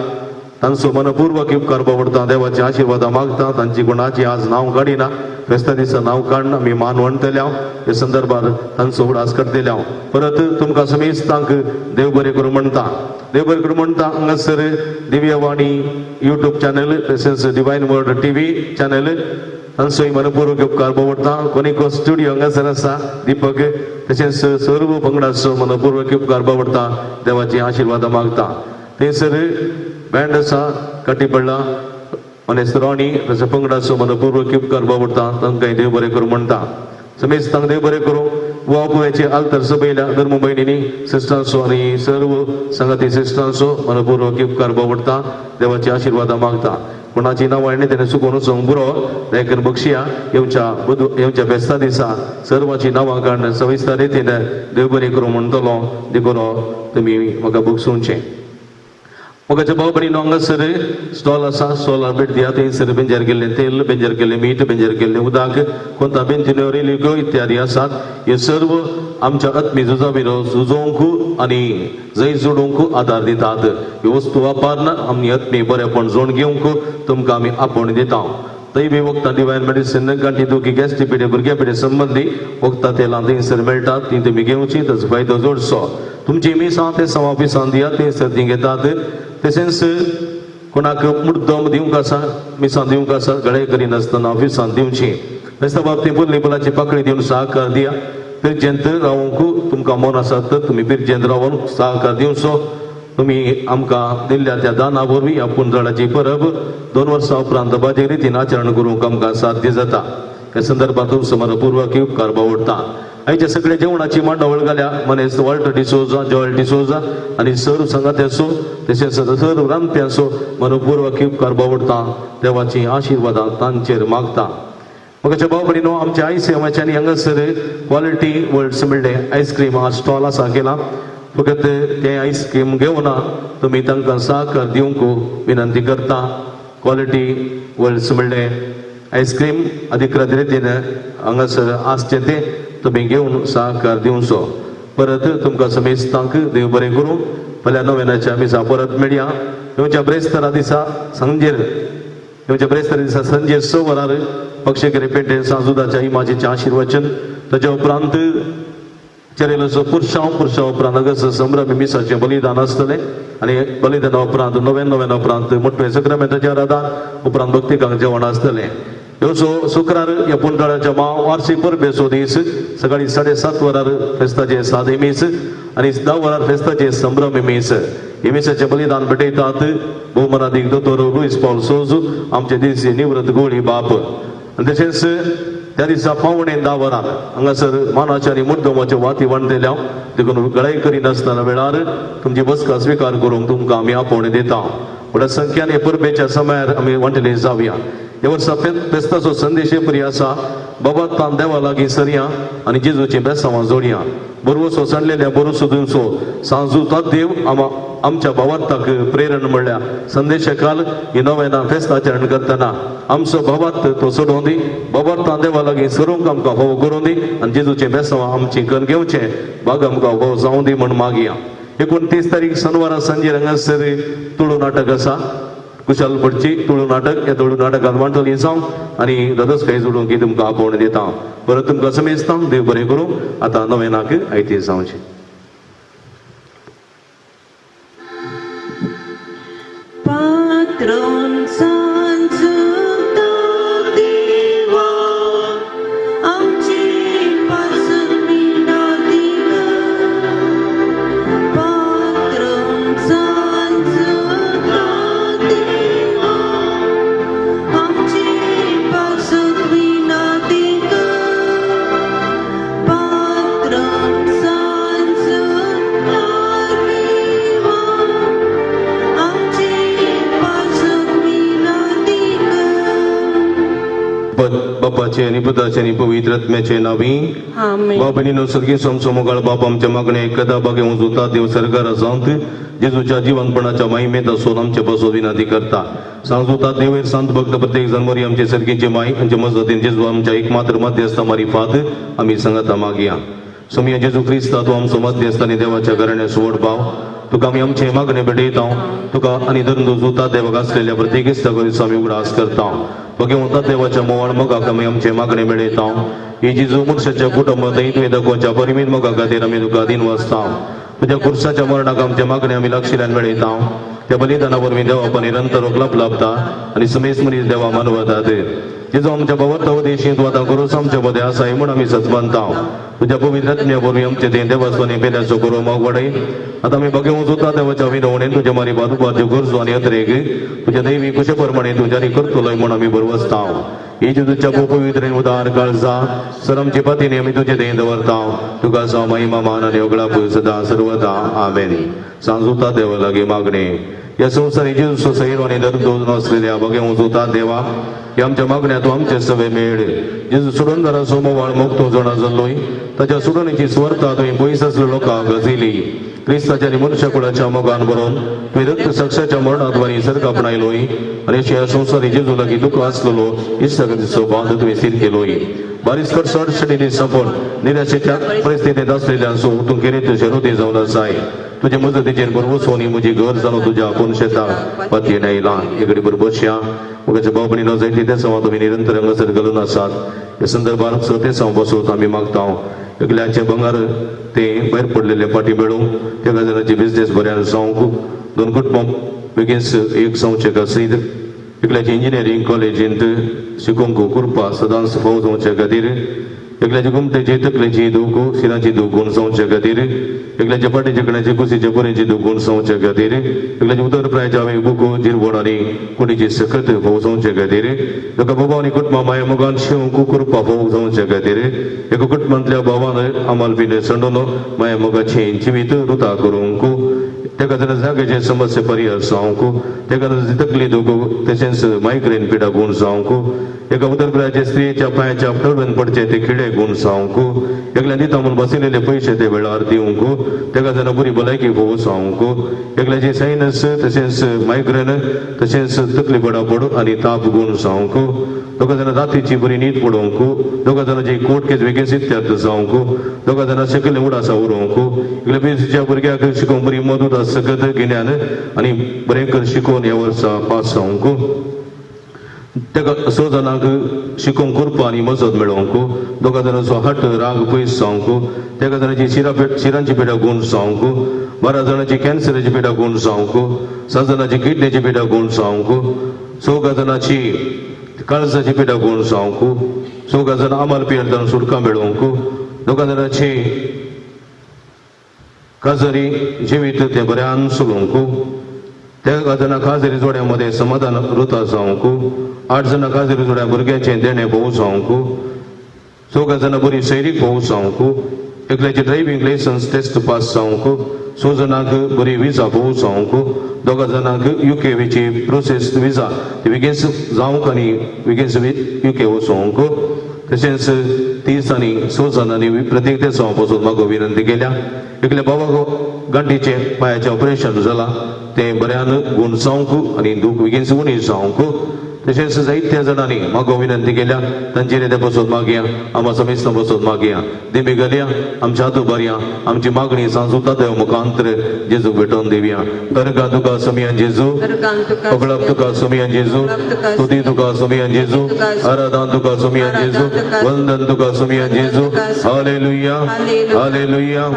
तांचो मनपूर्वक उपकार बावडटा. देवाची आशिर्वादां मागता. तांची गुणाची आज नांव काडिना. फेस्ता दिसा नांव काडून आमी मान वणटले. हे संदर्भार तांचो उडास करतले. परत तुमकां समेस्तांक देव बरें करूं म्हणटा. देव बरें करूं म्हणटा. हांगासर दिव्यवाणी यूट्यूब चॅनल तशेंच डिवायन वर्ड टीव्ही चॅनल तांचोय मनपूर्वक उपकार बावडटा. कोनिको स्टुडियो हांगासर आसा दीपक तशेंच सर्व पंगडाचो मनपूर्वक उपकार बावडटा. देवाची आशिर्वादां मागता. थंयसर बँड आसा काटी पडला मनेस्त रोणी ताच्या पंगडाचो मनपूर्वक उपकार बावडटा. तांकां देव बरें करूं म्हणटा. समेस्तांक देव बरें करूं. वापुयाचे आल्तर सभेल्या धर्म भयणींनी सिस्टांचो आनी सर्व संगाती सिस्टांचो मनपूर्वक उपकार बावडटा. देवाची आशिर्वादां मागता. कोणाची नांवां हाडली तेणें चुकोवन वचोंक पुरो. दयाकरून बक्षिया येवच्या फेस्ता दिसा सर्वांची नांवां काडून सविस्तर रितीन देव बरें करूं म्हणटलो. देखून तुमी म्हाका बक्षुचें. मोगाच्या भाव भयणीनो हांगासर स्टॉल आसा. स्टॉलार भेट दिया. थंयसर बेंजर केल्लें तेल, बेंजर केल्लें मीठ, बेंजर केल्लें उदक, कोंता बेंजिन्यो रेलिग्यो इत्यादी आसात. हे सर्व आमच्या आत्मी झुजाविरो झुजोवंक आनी जैत जोडूंक आदार दितात. ह्यो वस्तू वापरून आमी आत्मी बरेपण जोड घेवंक तुमकां आमी आपोवणें दिता. थंय वखदां डिवायन मेडिसीन गांठी दुखी गॅस्ट्री पिडे भुरग्यां पिडे संबंदी वखदां तेलां थंयसर मेळटात. तीं तुमी घेवचीं. ताचो फायदो जोडचो. तुमची मिसां ते सवा ऑफिसान दियात. थंयसर तीं घेतात. तशेंच कोणाक मुद्दम दिवंक आसा मिसां दिवंक आसा गळे करिनासतना ऑफिसान दिवची. फेस्ता बाबतींत पुर्ली फुलाची पाकळी दिवन सहकार दिया. पिरजेंत रावंक तुमकां मन आसा तर तुमी पिरजेंत रावन सहकार दिवचो. तुमी आमकां दिल्ल्या त्या दाना वरवीं ह्या पुंजळाची परब 2 वर्सां उपरांत बाजे रितीन आचरण करूंक आमकां साध्य जाता. ह्या संदर्भात तुमचो मनपूर्वक उपकार बावडटा. आयच्या सगळ्या जेवणाची मांडावळ घाल्या मनेस्त वॉल्टर डिसोजा, जॉयल डिसोजा आनी सर्व संगात्यांचो तशेंच सर्व रांदप्यांचो मनपूर्वक उपकार बावडटा. देवाची आशिर्वादां तांचेर मागता. मोगाच्या भाव भयणीनो आमच्या आयसीएमाच्यानी हांगासर क्वॉलिटी वर्ल्ड्स म्हणलें आयस्क्रीम स्टॉल आसा केला. फकत तें आयस्क्रीम घेवना तुमी तांकां सहकार दिवंक विनंती करता. क्वॉलिटी वर्ल्ड्स म्हणलें आयस्क्रीम अधिकृत रितीन हांगासर आसचें तें तुमी घेवन सहकार दिवचो. परत तुमकां समेस्तांक देव बरें करूं. फाल्यां नोवेनाच्या मिसा परत मेळया. येवच्या ब्रेस्तारा दिसा सांजेर येवच्या ब्रेस्तारा दिसा सांजेर 6 वरार पक्षेकरी पेटेन सांजुदाच्या इमाजीचें आशिर्वचन. ताच्या उपरांत चरेलोचो पुरशांव, पुरशांव उपरांत अगस्त संभ्रमी मिसाचें बलिदान आसतलें आनी बलिदाना उपरांत नोवेन, नोवेना उपरांत मोटवें सक्रामेंताचें आराधन, उपरांत भक्तिकांक जेवण आसतलें. ह्यो शुक्रार ह्या पुंडळाच्या वार्षिक परबेचो दीस सकाळी 7:30 वरार फेस्ताचे सादे मीस आनी 10 वरार फेस्ताचे संभ्रमी मीस. हे मिसाचें बलिदान भेटयतात भोवमानादीक दोतोर लुईस पावल सोज आमचे दीस निवृत्त गोळी बाप. आनी तशेंच त्या दिसा 9:45 वरां हांगासर मानाचे आनी मुद्दमाच्यो वाती वांटतल्या देखून गळाय करिनासतना वेळार तुमची बसका स्विकार करूंक तुमकां आमी आपोवणें दिता. व्हडा संख्यान हे परबेच्या समयार आमी वांटले जावया. ह्या वर्सा फेस्ताचो संदेश हे परी आसा, बाबा तान देवा लागीं सरया आनी जेजूचीं बेसांवां जोडया. बरवसो सांडलेल्या बरोसो दिवचो सांजू देव आमच्या भावार्थाक प्रेरण म्हणल्या संदेशा काल ही नव्यान फेस्त आचरण करतना आमचो भावार्थ तो सोडोवन दी, भावार्थान देवा लागीं सरूंक आमकां फावो करूं दी आनी जेजूचें बेसांवां आमचीं करून घेवचें भाग आमकां फावो जावं दी म्हूण मागया. 29 तारीख शनिवारा सांजेर हांगासर तुळू नाटक आसा, कुशाल भटची तुळू नाटक. ह्या तुळू नाटकांत वांटोली जावं आनी ददसकाय जोडूंक की तुमकां आपोवणें दिता. परत तुमकां समेजता, देव बरें करूं. आतां नवेनाक आयती जावचें. पात्रोन सांजुता देवा आमचे पासून विनंती कर. पात्रोन सांजुता देवा आमचे पासून विनंती कर. पात्रोन सांजुता देवा आमचे पासून विनंती कर. बापाचे आनी पुताचे आनी पवित्र आत्म्याचे नांवी. आमेन. बाप आनी सर्गी सोमसो मोगाळ बाप आमच्या मागणे कदा बागे उजुता देव सरकार जावंत जेजूच्या जिवनपणाच्या महिमेत आसून आमचे पासून विनंती करता. सांजुता देवेर संत भक्त प्रत्येक जनवरी आमचे सर्गीचे माय आमचे मजतीन जेजू आमच्या एकमात्र मध्यस्थ मारिफात आमी सांगता मागया. सोमया जेजू क्रिस्ता तूं आमचो मध्यस्थ आनी देवाच्या घराण्या सुवड भाव तुका आमी आमचे मागणे भेटयता. तुका आनी धरून जुता देवाक आसलेल्या प्रत्येक इश्टा आमी उगडास करता. भगवंता देवाच्या मोवाळ मोगाक आमी आमचे मागणे मेळयता. ही जेजू मनशाच्या कुटुंबात तुवें दाखोवच्या परिमीत मोगा खातीर आमी तुका दिन वाचता. तुज्या खुर्साच्या मरणाक आमचे मागणे आमी लागशिल्ल्यान मेळयता. त्या बलिदाना वरवीं देवा निरंतर रोखलाप लाभता आनी समेस मनीस देवा मानवतात. जेजू आमच्या भवता उदेशी तूं आतां करूस आमच्या मदें आसाय म्हूण आमी सत मानता. तुज्या पवित्र आत्म्या वरवीं आमचे तें देवास्वानी पेल्याचो करूं मोग वाडय. आतां आमी भगवंत जोता देवाच्या विनवणेन तुज्या मारी बादुपाच्यो गरजो आनी अत्रेक तुज्या दैवी कुशे प्रमाणे तूं जारी करतलोय म्हूण आमी बरवसता. ही तुज्या पवित्र उदार काळजा सर आमचे पतीने आमी तुजे दें दवरता. तुका जावं महिमा मान आनी उगडाप सदां सर्वदा. आमेन. सांजुता देवा लागीं मागणें. ह्या संवसारी जेजूचो सैरो आनी दर्दोज नासलेल्या भगवंत जोता देवा ह्या आमच्या मागण्या तूं आमचे सवे मेळ. जेजू सोडूनदाराचो मोवाळ मोग तूं जाणा जाल्लोय ताच्या सोडणेची स्वर्ता तुवें पयस आसल्या लोकांक गजयली. क्रिस्ताच्या आनी मनुष्यकुळाच्या मोगान बरोवन तुवें रक्त साक्षाच्या मरणाद्वारे सर्ग आपणायलोय आनी अशें ह्या संवसारी जेजू लागीं दुखो आसलेलो इश्टागतीचो बांद तुवें स्थीर केलोय. बारीस कडसडींनी सफल निराशेच्या परिस्थितींत आसलेल्यांचो तूं केरेतचे रोती जावन आसाय. तुजे मजतीचेर बरवसोनी म्हजी घर जालो तुज्या आपूण शेताक पातयेन आयला. एकडे बरबसया मुखाच्या भाव भयणीनो जायती ते सवां तुमी निरंतर हांगासर घालून आसात. ह्या संदर्भार स ते सवां बसोत आमी मागता. एकल्याचे भंगार ते भायर पडलेले फाटी मेळूंक त्या गजालाची बिजनेस बऱ्यान जावंक दोन कुटुंब बेगीन एक जावचे खातीर एकल्याचे इंजिनियरींग कॉलेजींत शिकोवंक कृपा सदांच फावो जावचे खातीर एकल्याचे गुमटेची तकलेची दूख शिराची दूख गुण जावचे खातीर एकल्याच्या फाटीचे कण्याचे कुशीचे पुरेची दूख गुण जावचे खातीर एकल्याचे उदर प्रायाच्या हांवें बुको जिरवड आनी कुडीची सकत फावो जावचे खातीर एका बाबा आनी कुटुंबा माया मोगान शिवंक कृपा फावो जावचे खातीर एका कुटुंबांतल्या भावान आमाल पिले संडून माया मोगाचें जिवीत रुता करूंक तेका जाल्यार जाग्याचे समस्या परिहार जावंक तेका तकली दूख तशेंच मायग्रेन पिडा गुण जावंक एका उदरप्रायाचे स्त्रियेच्या पांयाच्या तळवेन पडचे ते खिडे गुण जावंक एकल्या दिता म्हूण बसयलेले पयशे ते वेळार दिवंक तेका जाल्यार बरी भलायकी भोव जावंक एकल्याचे सायनस तशेंच मायग्रेन तशेंच तकली पडापड आनी ताप गुण जावंक दोगा जाणां रातीची बरी न्हीद पडोवंक दोगा जाणांची कोर्ट केस बेगीन सिद्ध्यार्थ जावंक दोगा जाणां सकयले उडासा उरोवंक एकल्या बेसीच्या भुरग्याक शिकोवंक बरी मदत सकत गिन्यान आनी बरें कर शिकोवन ह्या वर्सा पास जावंक ताका स जाणांक शिकोवंक कृपा आनी मजत मेळोवंक दोगा जाणांचो हट राग पयस जावंक तेका जाणांची शिरांची पिडा गुण जावंक 12 जाणांची कॅन्सराची पिडा गुण जावंक 7 जाणांची किडनीची पिडा गुण जावंक 4 जाणांची काळजाची पिडा गुण जावंक, चौगा जाणां आमाल पियेंतान सुटका मेळोवंक, दोगा जाणांची काजारी जिवीत ते बऱ्यान चलोवंक, तेगा जाणां काजारी जोड्या मदें समाधान रुता जावंक, 8 जाणां काजारी जोड्या भुरग्यांचें देणें भोव जावंक, 4 जाणां बरी सैरीक भोव जावंक, एकल्याची ड्रायव्हींग लायसन्स टेस्ट पास जावंक, 6 जाणांक बरी विजा भोव जावंक, 2 जाणांक युके वेची प्रोसेस विजा ती बेगीन जावंक आनी बेगीन युके वचोंक. तशेंच 30 आनी 6 जाणांनी प्रत्येक देसां पासून म्हाका विनंती केल्या. एकल्या बाबाक गांठीचें पांयाचें ऑपरेशन जालां तें बऱ्यान गूण जावंक आनी दूख बेगीन उणी जावंक. तशेंच जायत्या जाणांनी म्हाका विनंती केल्या तांचेर ते बसून मागया, आमकां समेस्तां बसून मागया, देमी घालया, आमच्या हात उबारया, आमची मागणी सांजुता देव मुखांतर जेजू भेटोवन दिवया. अर्गां तुका सोमयान जेजू, पगळप तुका सोमयान जेजू, स्तुती तुका सोमयान जेजू, आराधन तुका सोमयान जेजू, वंदन तुका सोमयान जेजू. Hallelujah, hallelujah,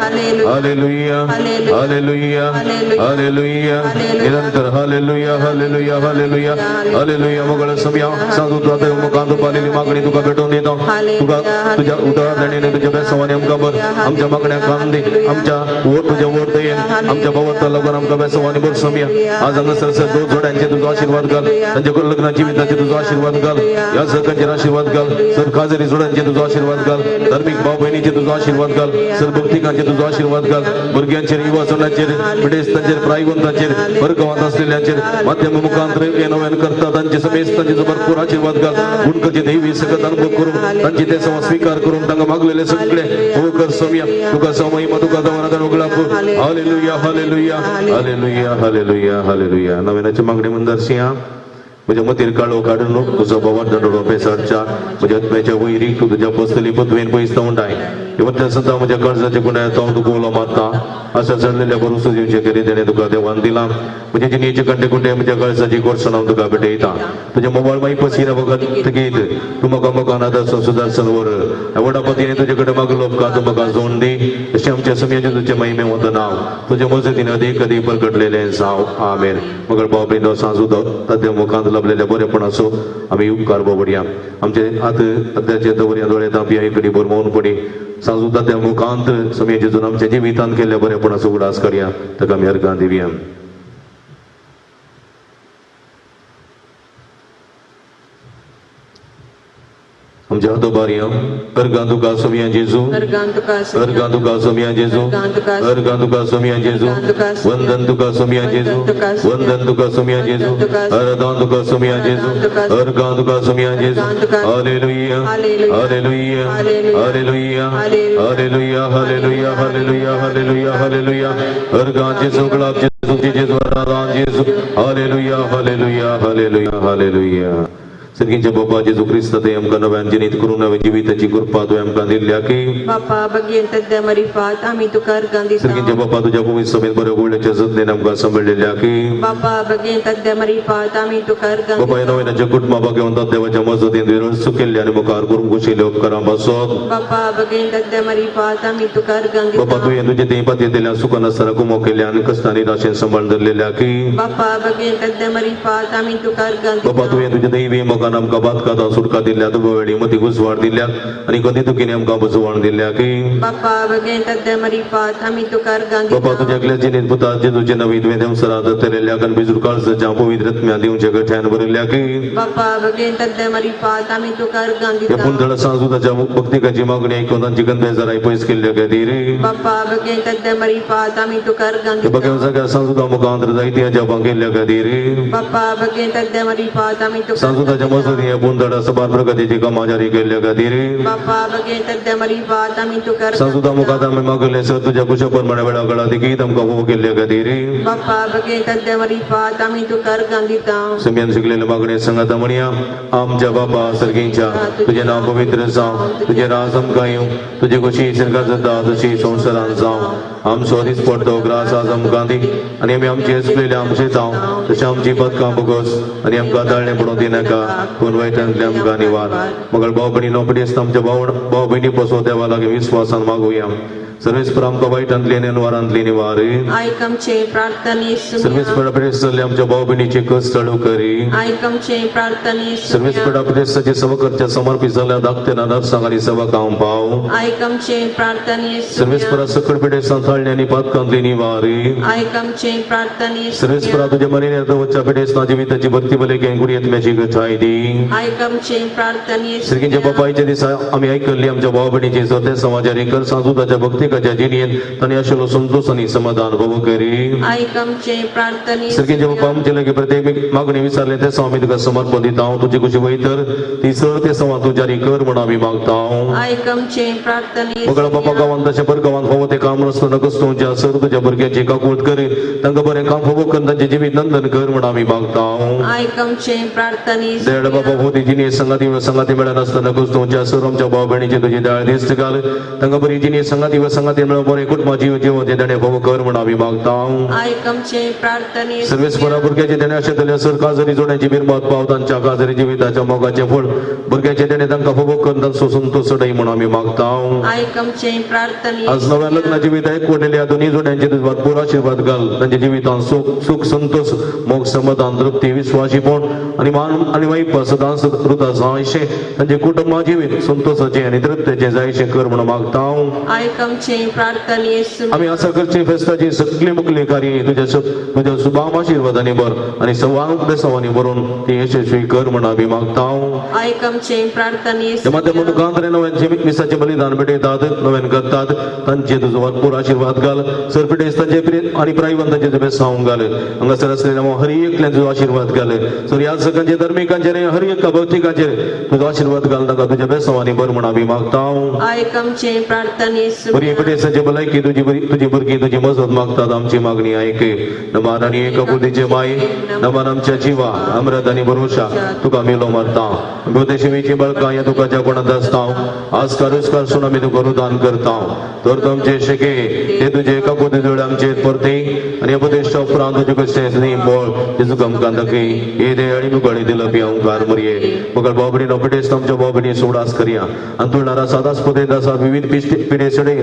hallelujah, hallelujah, hallelujah, निरंतर हालेलुया, हालेलुया, हालेलुया, हालेलुया. समया सांजू देव मुखांत पालेली मागणी तुका भेटोवन दिता. तुका तुज्या उदराने तुज्या बेसवानी आमकां बर आमच्या मागण्यांक काम दी, आमच्या वोट तुज्या वोट दयेन आमच्या भावार्था लागून आमकां बेसवानी बर समया. आज हांगासर सर 2 जोड्यांचे तुजो आशिर्वाद घाल, तांच्या लग्न जिविताचे तुजो आशिर्वाद घाल, ह्या सकांचेर आशिर्वाद घाल, सर काजरी जोड्यांचे तुजो आशिर्वाद घाल, धार्मीक भाव भयणीचे तुजो आशिर्वाद घाल, सर भक्तिकांचे तुजो आशिर्वाद घाल, भुरग्यांचेर, युवाजणांचेर, पिडेस्तांचेर, प्रायवंतांचेर, वर्गांत आसलेल्यांचेर माध्यम मुखांतर हे नव्यान करता तांचे समेस्त तांचे भरपूर आशिर्वाद घाल. गुणकचे देवी सकत अनुभव करून तांचे ते समा स्वीकार करून तांकां मागलेले सगळे हो कर समया. तुका समय तुका दवरादान उगडाप. Hallelujah, hallelujah, hallelujah, hallelujah, hallelujah. नव्यानाची मागणी मंदरसिंहा म्हज्या मतीर काळो काडून तुजो बाबा दंडोडो पेसाडच्या म्हज्या आत्म्याच्या वैरीक तूं तुज्या पसतली पदवेन पयस उंडाय. वत्या सदां म्हज्या काळजाच्या गुण्यात हांव तुका उलो मारता. आशा चडलेल्या भरोसो दिवचे करी तेणें तुका देवान दिलां. म्हज्या जिणेचे कंटे कुंटे म्हज्या काळजाची गोडसाण हांव तुका भेटयता. तुज्या मोबायल माई पसिना बगत थकीत तूं म्हाका मुखान आदर्श सुदारसन वर व्हडा पतीने तुजे कडेन मागलो उपकार तूं म्हाका जोड दी. अशें आमच्या समयाचें तुजें महिमे वता नांव तुज्या मजतीन अदीक अदीक परगटलेलें जावं. आमेन. मगर भाव भयणो सांजू ताच्या मुखांत लाभलेल्या बरेपणाचो आमी उपकार बाबडया. आमचे आत सद्याचे दवरया दोळे तापया इकडे भर मौन पडी सांजू तात्या मुखांत समयाचे जून आमच्या जिवितांत केल्ल्या बरेपणाचो उगडास करया. ताका आमी अर्गां दिवया. आमच्या हातोबारया. अर्गां तुका सोमया जेजू, अर्गां तुका सोमया जेजू, अर्गां तुका सोमया जेजू, वंदन तुका सोमया जेजू, वंदन तुका सोमया जेजू, आराधन तुका सोमया जेजू, अर्गां तुका सोमया जेजू. Hallelujah, hallelujah, hallelujah, hallelujah, hallelujah, hallelujah, hallelujah, hallelujah. अर्गां जेजू, गुलाब जेजू, जेजू, आराधन जेजू. हालेलुया, हालेलुया, हालेलुया, हालेलुया. सर्गींच्या बापा जेजू क्रिस्त ते आमकां नव्यान जिनीत करून नव्या जिविताची कृपा तुवें आमकां दिल्ल्या की बापा बगेन तद्या मरिफात आमी तुका अर्गां दिता. सर्गींच्या बापा तुज्या पवित्र सभेत बऱ्या गोडल्याच्या जतनेन आमकां सांबाळलेल्या की बापा बगेन तद्या मरिफात आमी तुका अर्गां बापा ह्या नव्यानाच्या कुटुंबा भाग्यवंतात देवाच्या मजतीन तुवें सुकेल्ले आनी मुखार करूंक कुशिल्ले उपकारां पासत बापा बगेन तद्या मरिफात आमी तुका अर्गां दिता. बापा तुवें तुजे थंय पातयेंतल्यान सुखान आसतना कुमो केल्ले आनी कश्टांनी राशेन सांबाळून धरलेल्या की बापा बगेन तद्या मरिफात आमी तुका अर्गां दिता. बापा तुवें तुजे दैवी मोगान आमकां बातकातां सुटका दिल्या, तुका वेळी मती घुसवाड दिल्या आनी कधी तुकीने आमकां बसवाण दिल्या की बापा बगेन तद्या मरिफात आमी तुका अर्गां दिता. बापा तुज्या एकल्या जिनीत पुता जेजूचे नवी तुवें देवसरां दत्तलेल्या आनी बिजूर काळजाच्या पवित्र आत्म्या दिवच्या गठ्यान भरिल्ल्या की बापा बगेन तद्या मरिफात आमी तुका अर्गां दिता. ह्या पुंजळा सांजू ताच्या भक्तिकाची मागणी आयकून तांची गंधेजाराय पयस केल्ल्या खातीर बापा बगेन तद्या मरिफात आमी तुका अर्गां दिता. बाबा सगळ्या सांजू मुखांत जायत्या जपां केल्ल्या खातीर बापा बगेन तद्या मरिफात आमी तुका सांजू ताच्या मजतीन पुंजळा सबार प्रगतीची कामां जारी केल्ल्या खातीर बापा बगेन तद्या मरिफात आमी तुका सांजू मुखांत आमी मागले सर तुज्या कुशा प्रमाणे वेळा कळा देखीत आमकां उबो केल्ल्या खातीर बापा बगेन तद्या मरिफात आमी तुका अर्गां दिता. समियान शिकलेले मागणे सांगाता म्हणया. आमच्या बापा सर्गींच्या तुजें नांव पवित्र जावं, तुजें राज आमकां येवं, तुजे कशी सरकार जाता तशी संवसारांत जावं. आमचो दीस पडतो ग्रास आज आमकां दी आनी आमी आमचे आसलेले आमचे जावं तशें आमची पदकां बोगस आनी आमकां ताळणें पडोवंक दिनाका, पूण वायटांतले आमकां निवार. मगळ भाव भयणी नोकरी आसता आमच्या भाव भयणी पसून देवा लागीं विस्वासान मागुया. सर्वेस्पर आमकां वायटांतली आनी अनवारांतली निवार. आयक आमचे प्रार्थने सर्वेस्पर पिडेस्त आमच्या भाव भयणीचे कस चालू करी. आयक आमचे प्रार्थने सर्वेस्पर पिडेस्ताची सेवा करच्या समर्पित जाल्ल्या धाकट्या नर्सांक आनी सेवकांक पाव. आयक आमचे प्रार्थने सर्वेस्परा सकळ पिडेस्तांक थाळणी आनी पातकांतली निवार. आयक आमचे प्रार्थने सर्वेस्परा तुज्या मरेन वच्च्या पिडेस्तां जिविताची भरती बलेके गुडयेत गठाय दी. आयक आमचे प्रार्थने श्रीकींच्या बापायच्या दिसा आमी आयकल्ली आमच्या भाव भयणीची सत्य समाजारी कर सांजुताच्या भक्तिकाच्या जिणेंत तांणी आशिल्लो संतोष आनी समाधान भोव करी. आयक आमचे प्रार्थने श्रीकींच्या बापा आमचे लागीं प्रत्येक मागणी विचारले ते आमी तुका समर्पण दिता. तुजी कुशी वयतर ती सर ते सवा तूं जारी कर म्हूण आमी मागता. आयक आमचे प्रार्थने मगळ बापा गांवांत तशें पर गांवांत फावो तें काम रस्तो नकस तुमच्या सर तुज्या भुरग्यांची काकूट कर तांकां बरें काम फावो कर तांचें जिवीत नंदन कर म्हूण आमी मागता. आयक आमचे प्रार्थने देड बाबा भोवती जिणी संगाती संगाती मेळनासतना तुमच्या सर आमच्या भाव भयणीचे तुजी दयाळ दिस्त घाल तांकां बरी जिणी संगाती व संगाती मेळून बरें कुटुंबा जीव जीवन ते देणे फावो कर म्हूण आमी मागता. आयक आमचे प्रार्थने सर्वेस्परा भुरग्याचे देणे आशिल्ल्या सर काजरी जोड्यांची बिरमत पाव तांच्या काजरी जिविताच्या मोगाचें फळ भुरग्याचे देणे तांकां फावो कर तांचो संतोष सडय म्हूण आमी मागता. आयक आमचे प्रार्थने आज नव्या लग्ना जिवित एकवटलेल्या दोन्ही जोड्यांचे तुझ भरपूर आशिर्वाद घाल तांच्या जिवितांत सुख सुख संतोष मोग समाधान तृप्ती विश्वासीपण आनी मान आनी वाईप सदांच रुता जायशें तांचे कुटुंबा जिवीत संतोषाचें आनी तृप्तेचें जायशें कर म्हूण मागता. आयक आमचे प्रार्थने आमी आसा करची फेस्ताची सगळी मुखली कार्य तुज्या तुज्या सुभाम आशिर्वादांनी भर आनी सवांग बेसावांनी भरून ती यशस्वी कर म्हूण आमी मागता. आयक आमचे प्रार्थने मुखांतरे नव्यान मिसाचें बलिदान भेटयतात नव्यान करतात तांचे तुजो भरपूर आशिर्वाद घाल सर पिडेस्तांचे आनी प्रायवंतांचे तुवें सांगूंक घाल हांगासर आसलेल्या हर एकल्यान तुजो आशिर्वाद घाल सर याचकांचे धर्मिकांचेर हर एका भौतिकाचेर तुजो आशिर्वाद घाल तांकां तुज्या बेसावांनी भर म्हूण आमी मागता. आयक आमचे प्रार्थने बरी पिडेस्तांची भलायकी तुजी तुजी भुरगीं तुजी मजत मागतात आमची मागणी आयक. नमान आनी एका बुद्धीचे माय नमान आमच्या जिवा अमृत आनी भरोशा तुका मेलो मारता भोवतेशिवीची बळकां ह्या तुका कोणांत आसता आज कारुस्कार सून आमी तुका रुदान करता तर तुमचे शेके ते तुजे एका बुद्धी जोड आमचेर परते आनी उपदेशा उपरांत तुजे कशें न्ही बळ तेजो आमकां दाखय हे दे आनी मुगळी दिलं बी अंकार मरये मगळ बाबडी नोपिटेस आमच्या बाबडी सोडास करया अंतुळणारा सादास पदेत आसा विविध पिडे सडे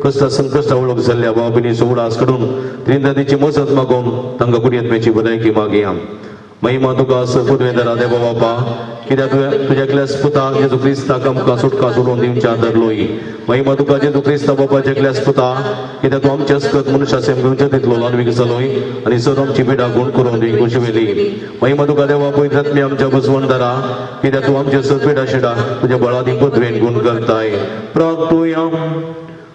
कश्ट संकश्ट वळख जाल्ल्या बाबडी सोडास कडून त्रिंदादीची मजत मागून तांकां कुडयेत भलायकी मागया. महिमा तुका पुदवेंदरा देवा बापा कित्याक तुवें तुज्या क्लास पुता जेजू क्रिस्ताक आमकां सुटका सोडून दिवच्या धरलोय. महिमा तुका जेजू क्रिस्ता बापाच्या क्लास पुता कित्याक तूं आमच्या अस्कत मनुष्या सेम घेवच्या तितलो ल्हानवीक जालोय आनी सर आमची पिडा गुण करून दी कुशवेली. महिमा तुका देवा पवित्रात्मे आमच्या बसवणदारा कित्याक तूं आमच्या सर पिडा शिडा तुज्या बळादी पदवेन गुण करताय. प्रार्थुया.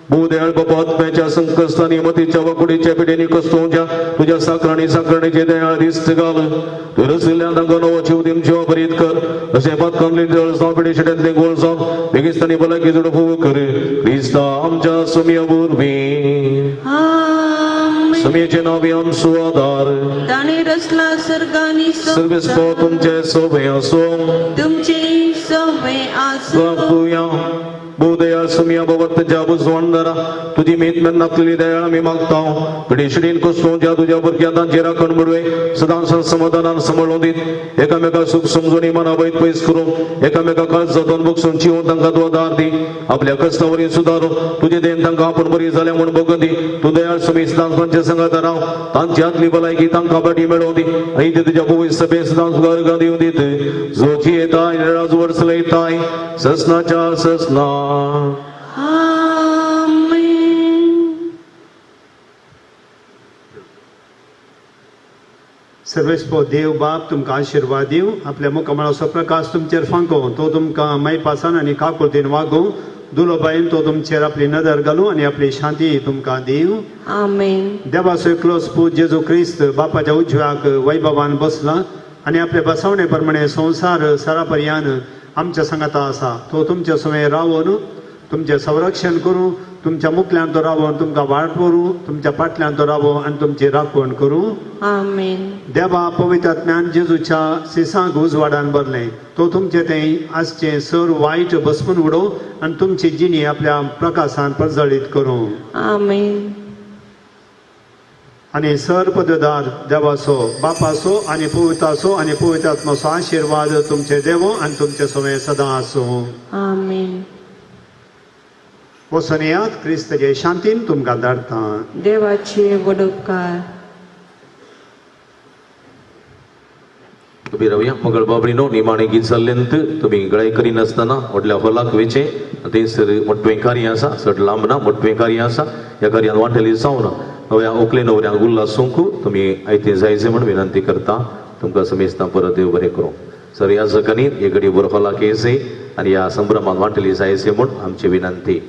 भूदयाळ बाबा आत्म्याच्या संकश्टांनी मतीच्या वाकुडीच्या पिढेनी कस्तोवच्या तुज्या साकरणी साकरणीचे दयाळ दिस्त घाल तूं रसिल्ल्या तांकां नवो जीव दिवन जीवा भरीत कर अशें पातकांतली जळ जावं पिढे शेड्यांतले गोळ जावं बेगिस्तानी भलायकी जोड फोव कर क्रिस्ता आमच्या सुमया वरवीं. सुमयेचें नांव आमचो आदार ताणें रचला सर्गानी सर्वेस्पर तुमचे सोबे आसूं तुमचे सोबे आसूं. भूदयाळ सुमया भगवत जाबू जोणदारा तुजी मेत नातलेली दयाळ आमी मागता. पिडेशिडीन कोसोवच्या तुज्या भुरग्यां तांची राखण बुडवे सदां समाधानान सांबाळून दीत एकामेका सूख समजून मना वयत पयस करून एकामेका काळज जातून बगसून चिवून तांकां तूं आदार दी आपल्या कश्टावरी सुदारून तुजे देन तांकां आपूण बरी जाल्या म्हूण बगून दी. तूं दयाळ सुमी सदां तांच्या संगात राव तांची आतली भलायकी तांकां बाटी मेळोवन दी आनी ते तुज्या पवित्र सभे सदां सुदारगां दिवन दीत जो जियेताय राजू वर्सलयताय ससनाच्या ससना. सर्वेस्पर देव बाप तुमकां आशिर्वाद दिवं आपल्या मुखामळाचो प्रकाश तुमचेर फांको तो तुमकां मायपासान आनी काकुळतीन वागोवं दुलोबायन तो तुमचेर आपली नदर घालूं आनी आपली शांती तुमकां दिवं. आमेन. देवाचो एकलोच पूत जेजू क्रिस्त बापाच्या उजव्याक वैभवान बसला आनी आपले बसवणे प्रमाणे संवसार सरापर्यान आमच्या सांगाता आसा तो तुमच्या समें रावून तुमचें संरक्षण करूं तुमच्या मुखल्यान तो रावोन तुमकां वाट करूं तुमच्या फाटल्यान तो रावो आनी तुमची राखवण करूं. आमेन. देवा पवित्र आत्म्यान जेजूच्या सिसांक उजवाडान भरलें तो तुमचें तें आसचें सर वायट बसपून उडोवं आनी तुमची जिणी आपल्या प्रकाशान प्रजळीत करूं. आमेन. आनी सर पददार देवाचो बापाचो आनी पवित्राचो आनी पवित्र आत्माचो आशिर्वाद तुमचे देवो आनी तुमचे समें सदां आसूं. आमेन. वचून येयात, क्रिस्ताचे शांतीन तुमकां धाडटा. देवाचे व्हड उपकार. तुमी रावया. मंगळ बाबडीनो, निमाणें गीत जाल्लेंत तुमी गळाय करिनासतना व्हडल्या हॉलाक वेचें. थंयसर मोटवें कार्य आसा, चड लांब ना, मोटवें कार्य आसा. ह्या कार्यान वांटेली जावना नव्या ओकले नवऱ्यांक उल्हासूंक तुमी आयतें जायचें म्हूण विनंती करता. तुमकां समेस्तां परत देव बरें करूं. सर ह्या जगांनी हे घडी बरो हॉलाक येयचें आनी ह्या संभ्रमान वांटेली जायचें म्हूण आमची विनंती.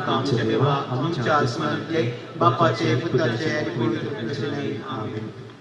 आमच्या देवा, आमच्या आसमानांतले बापाचे, पुताचे आनी पवित्र आत्म्याचे. आमेन.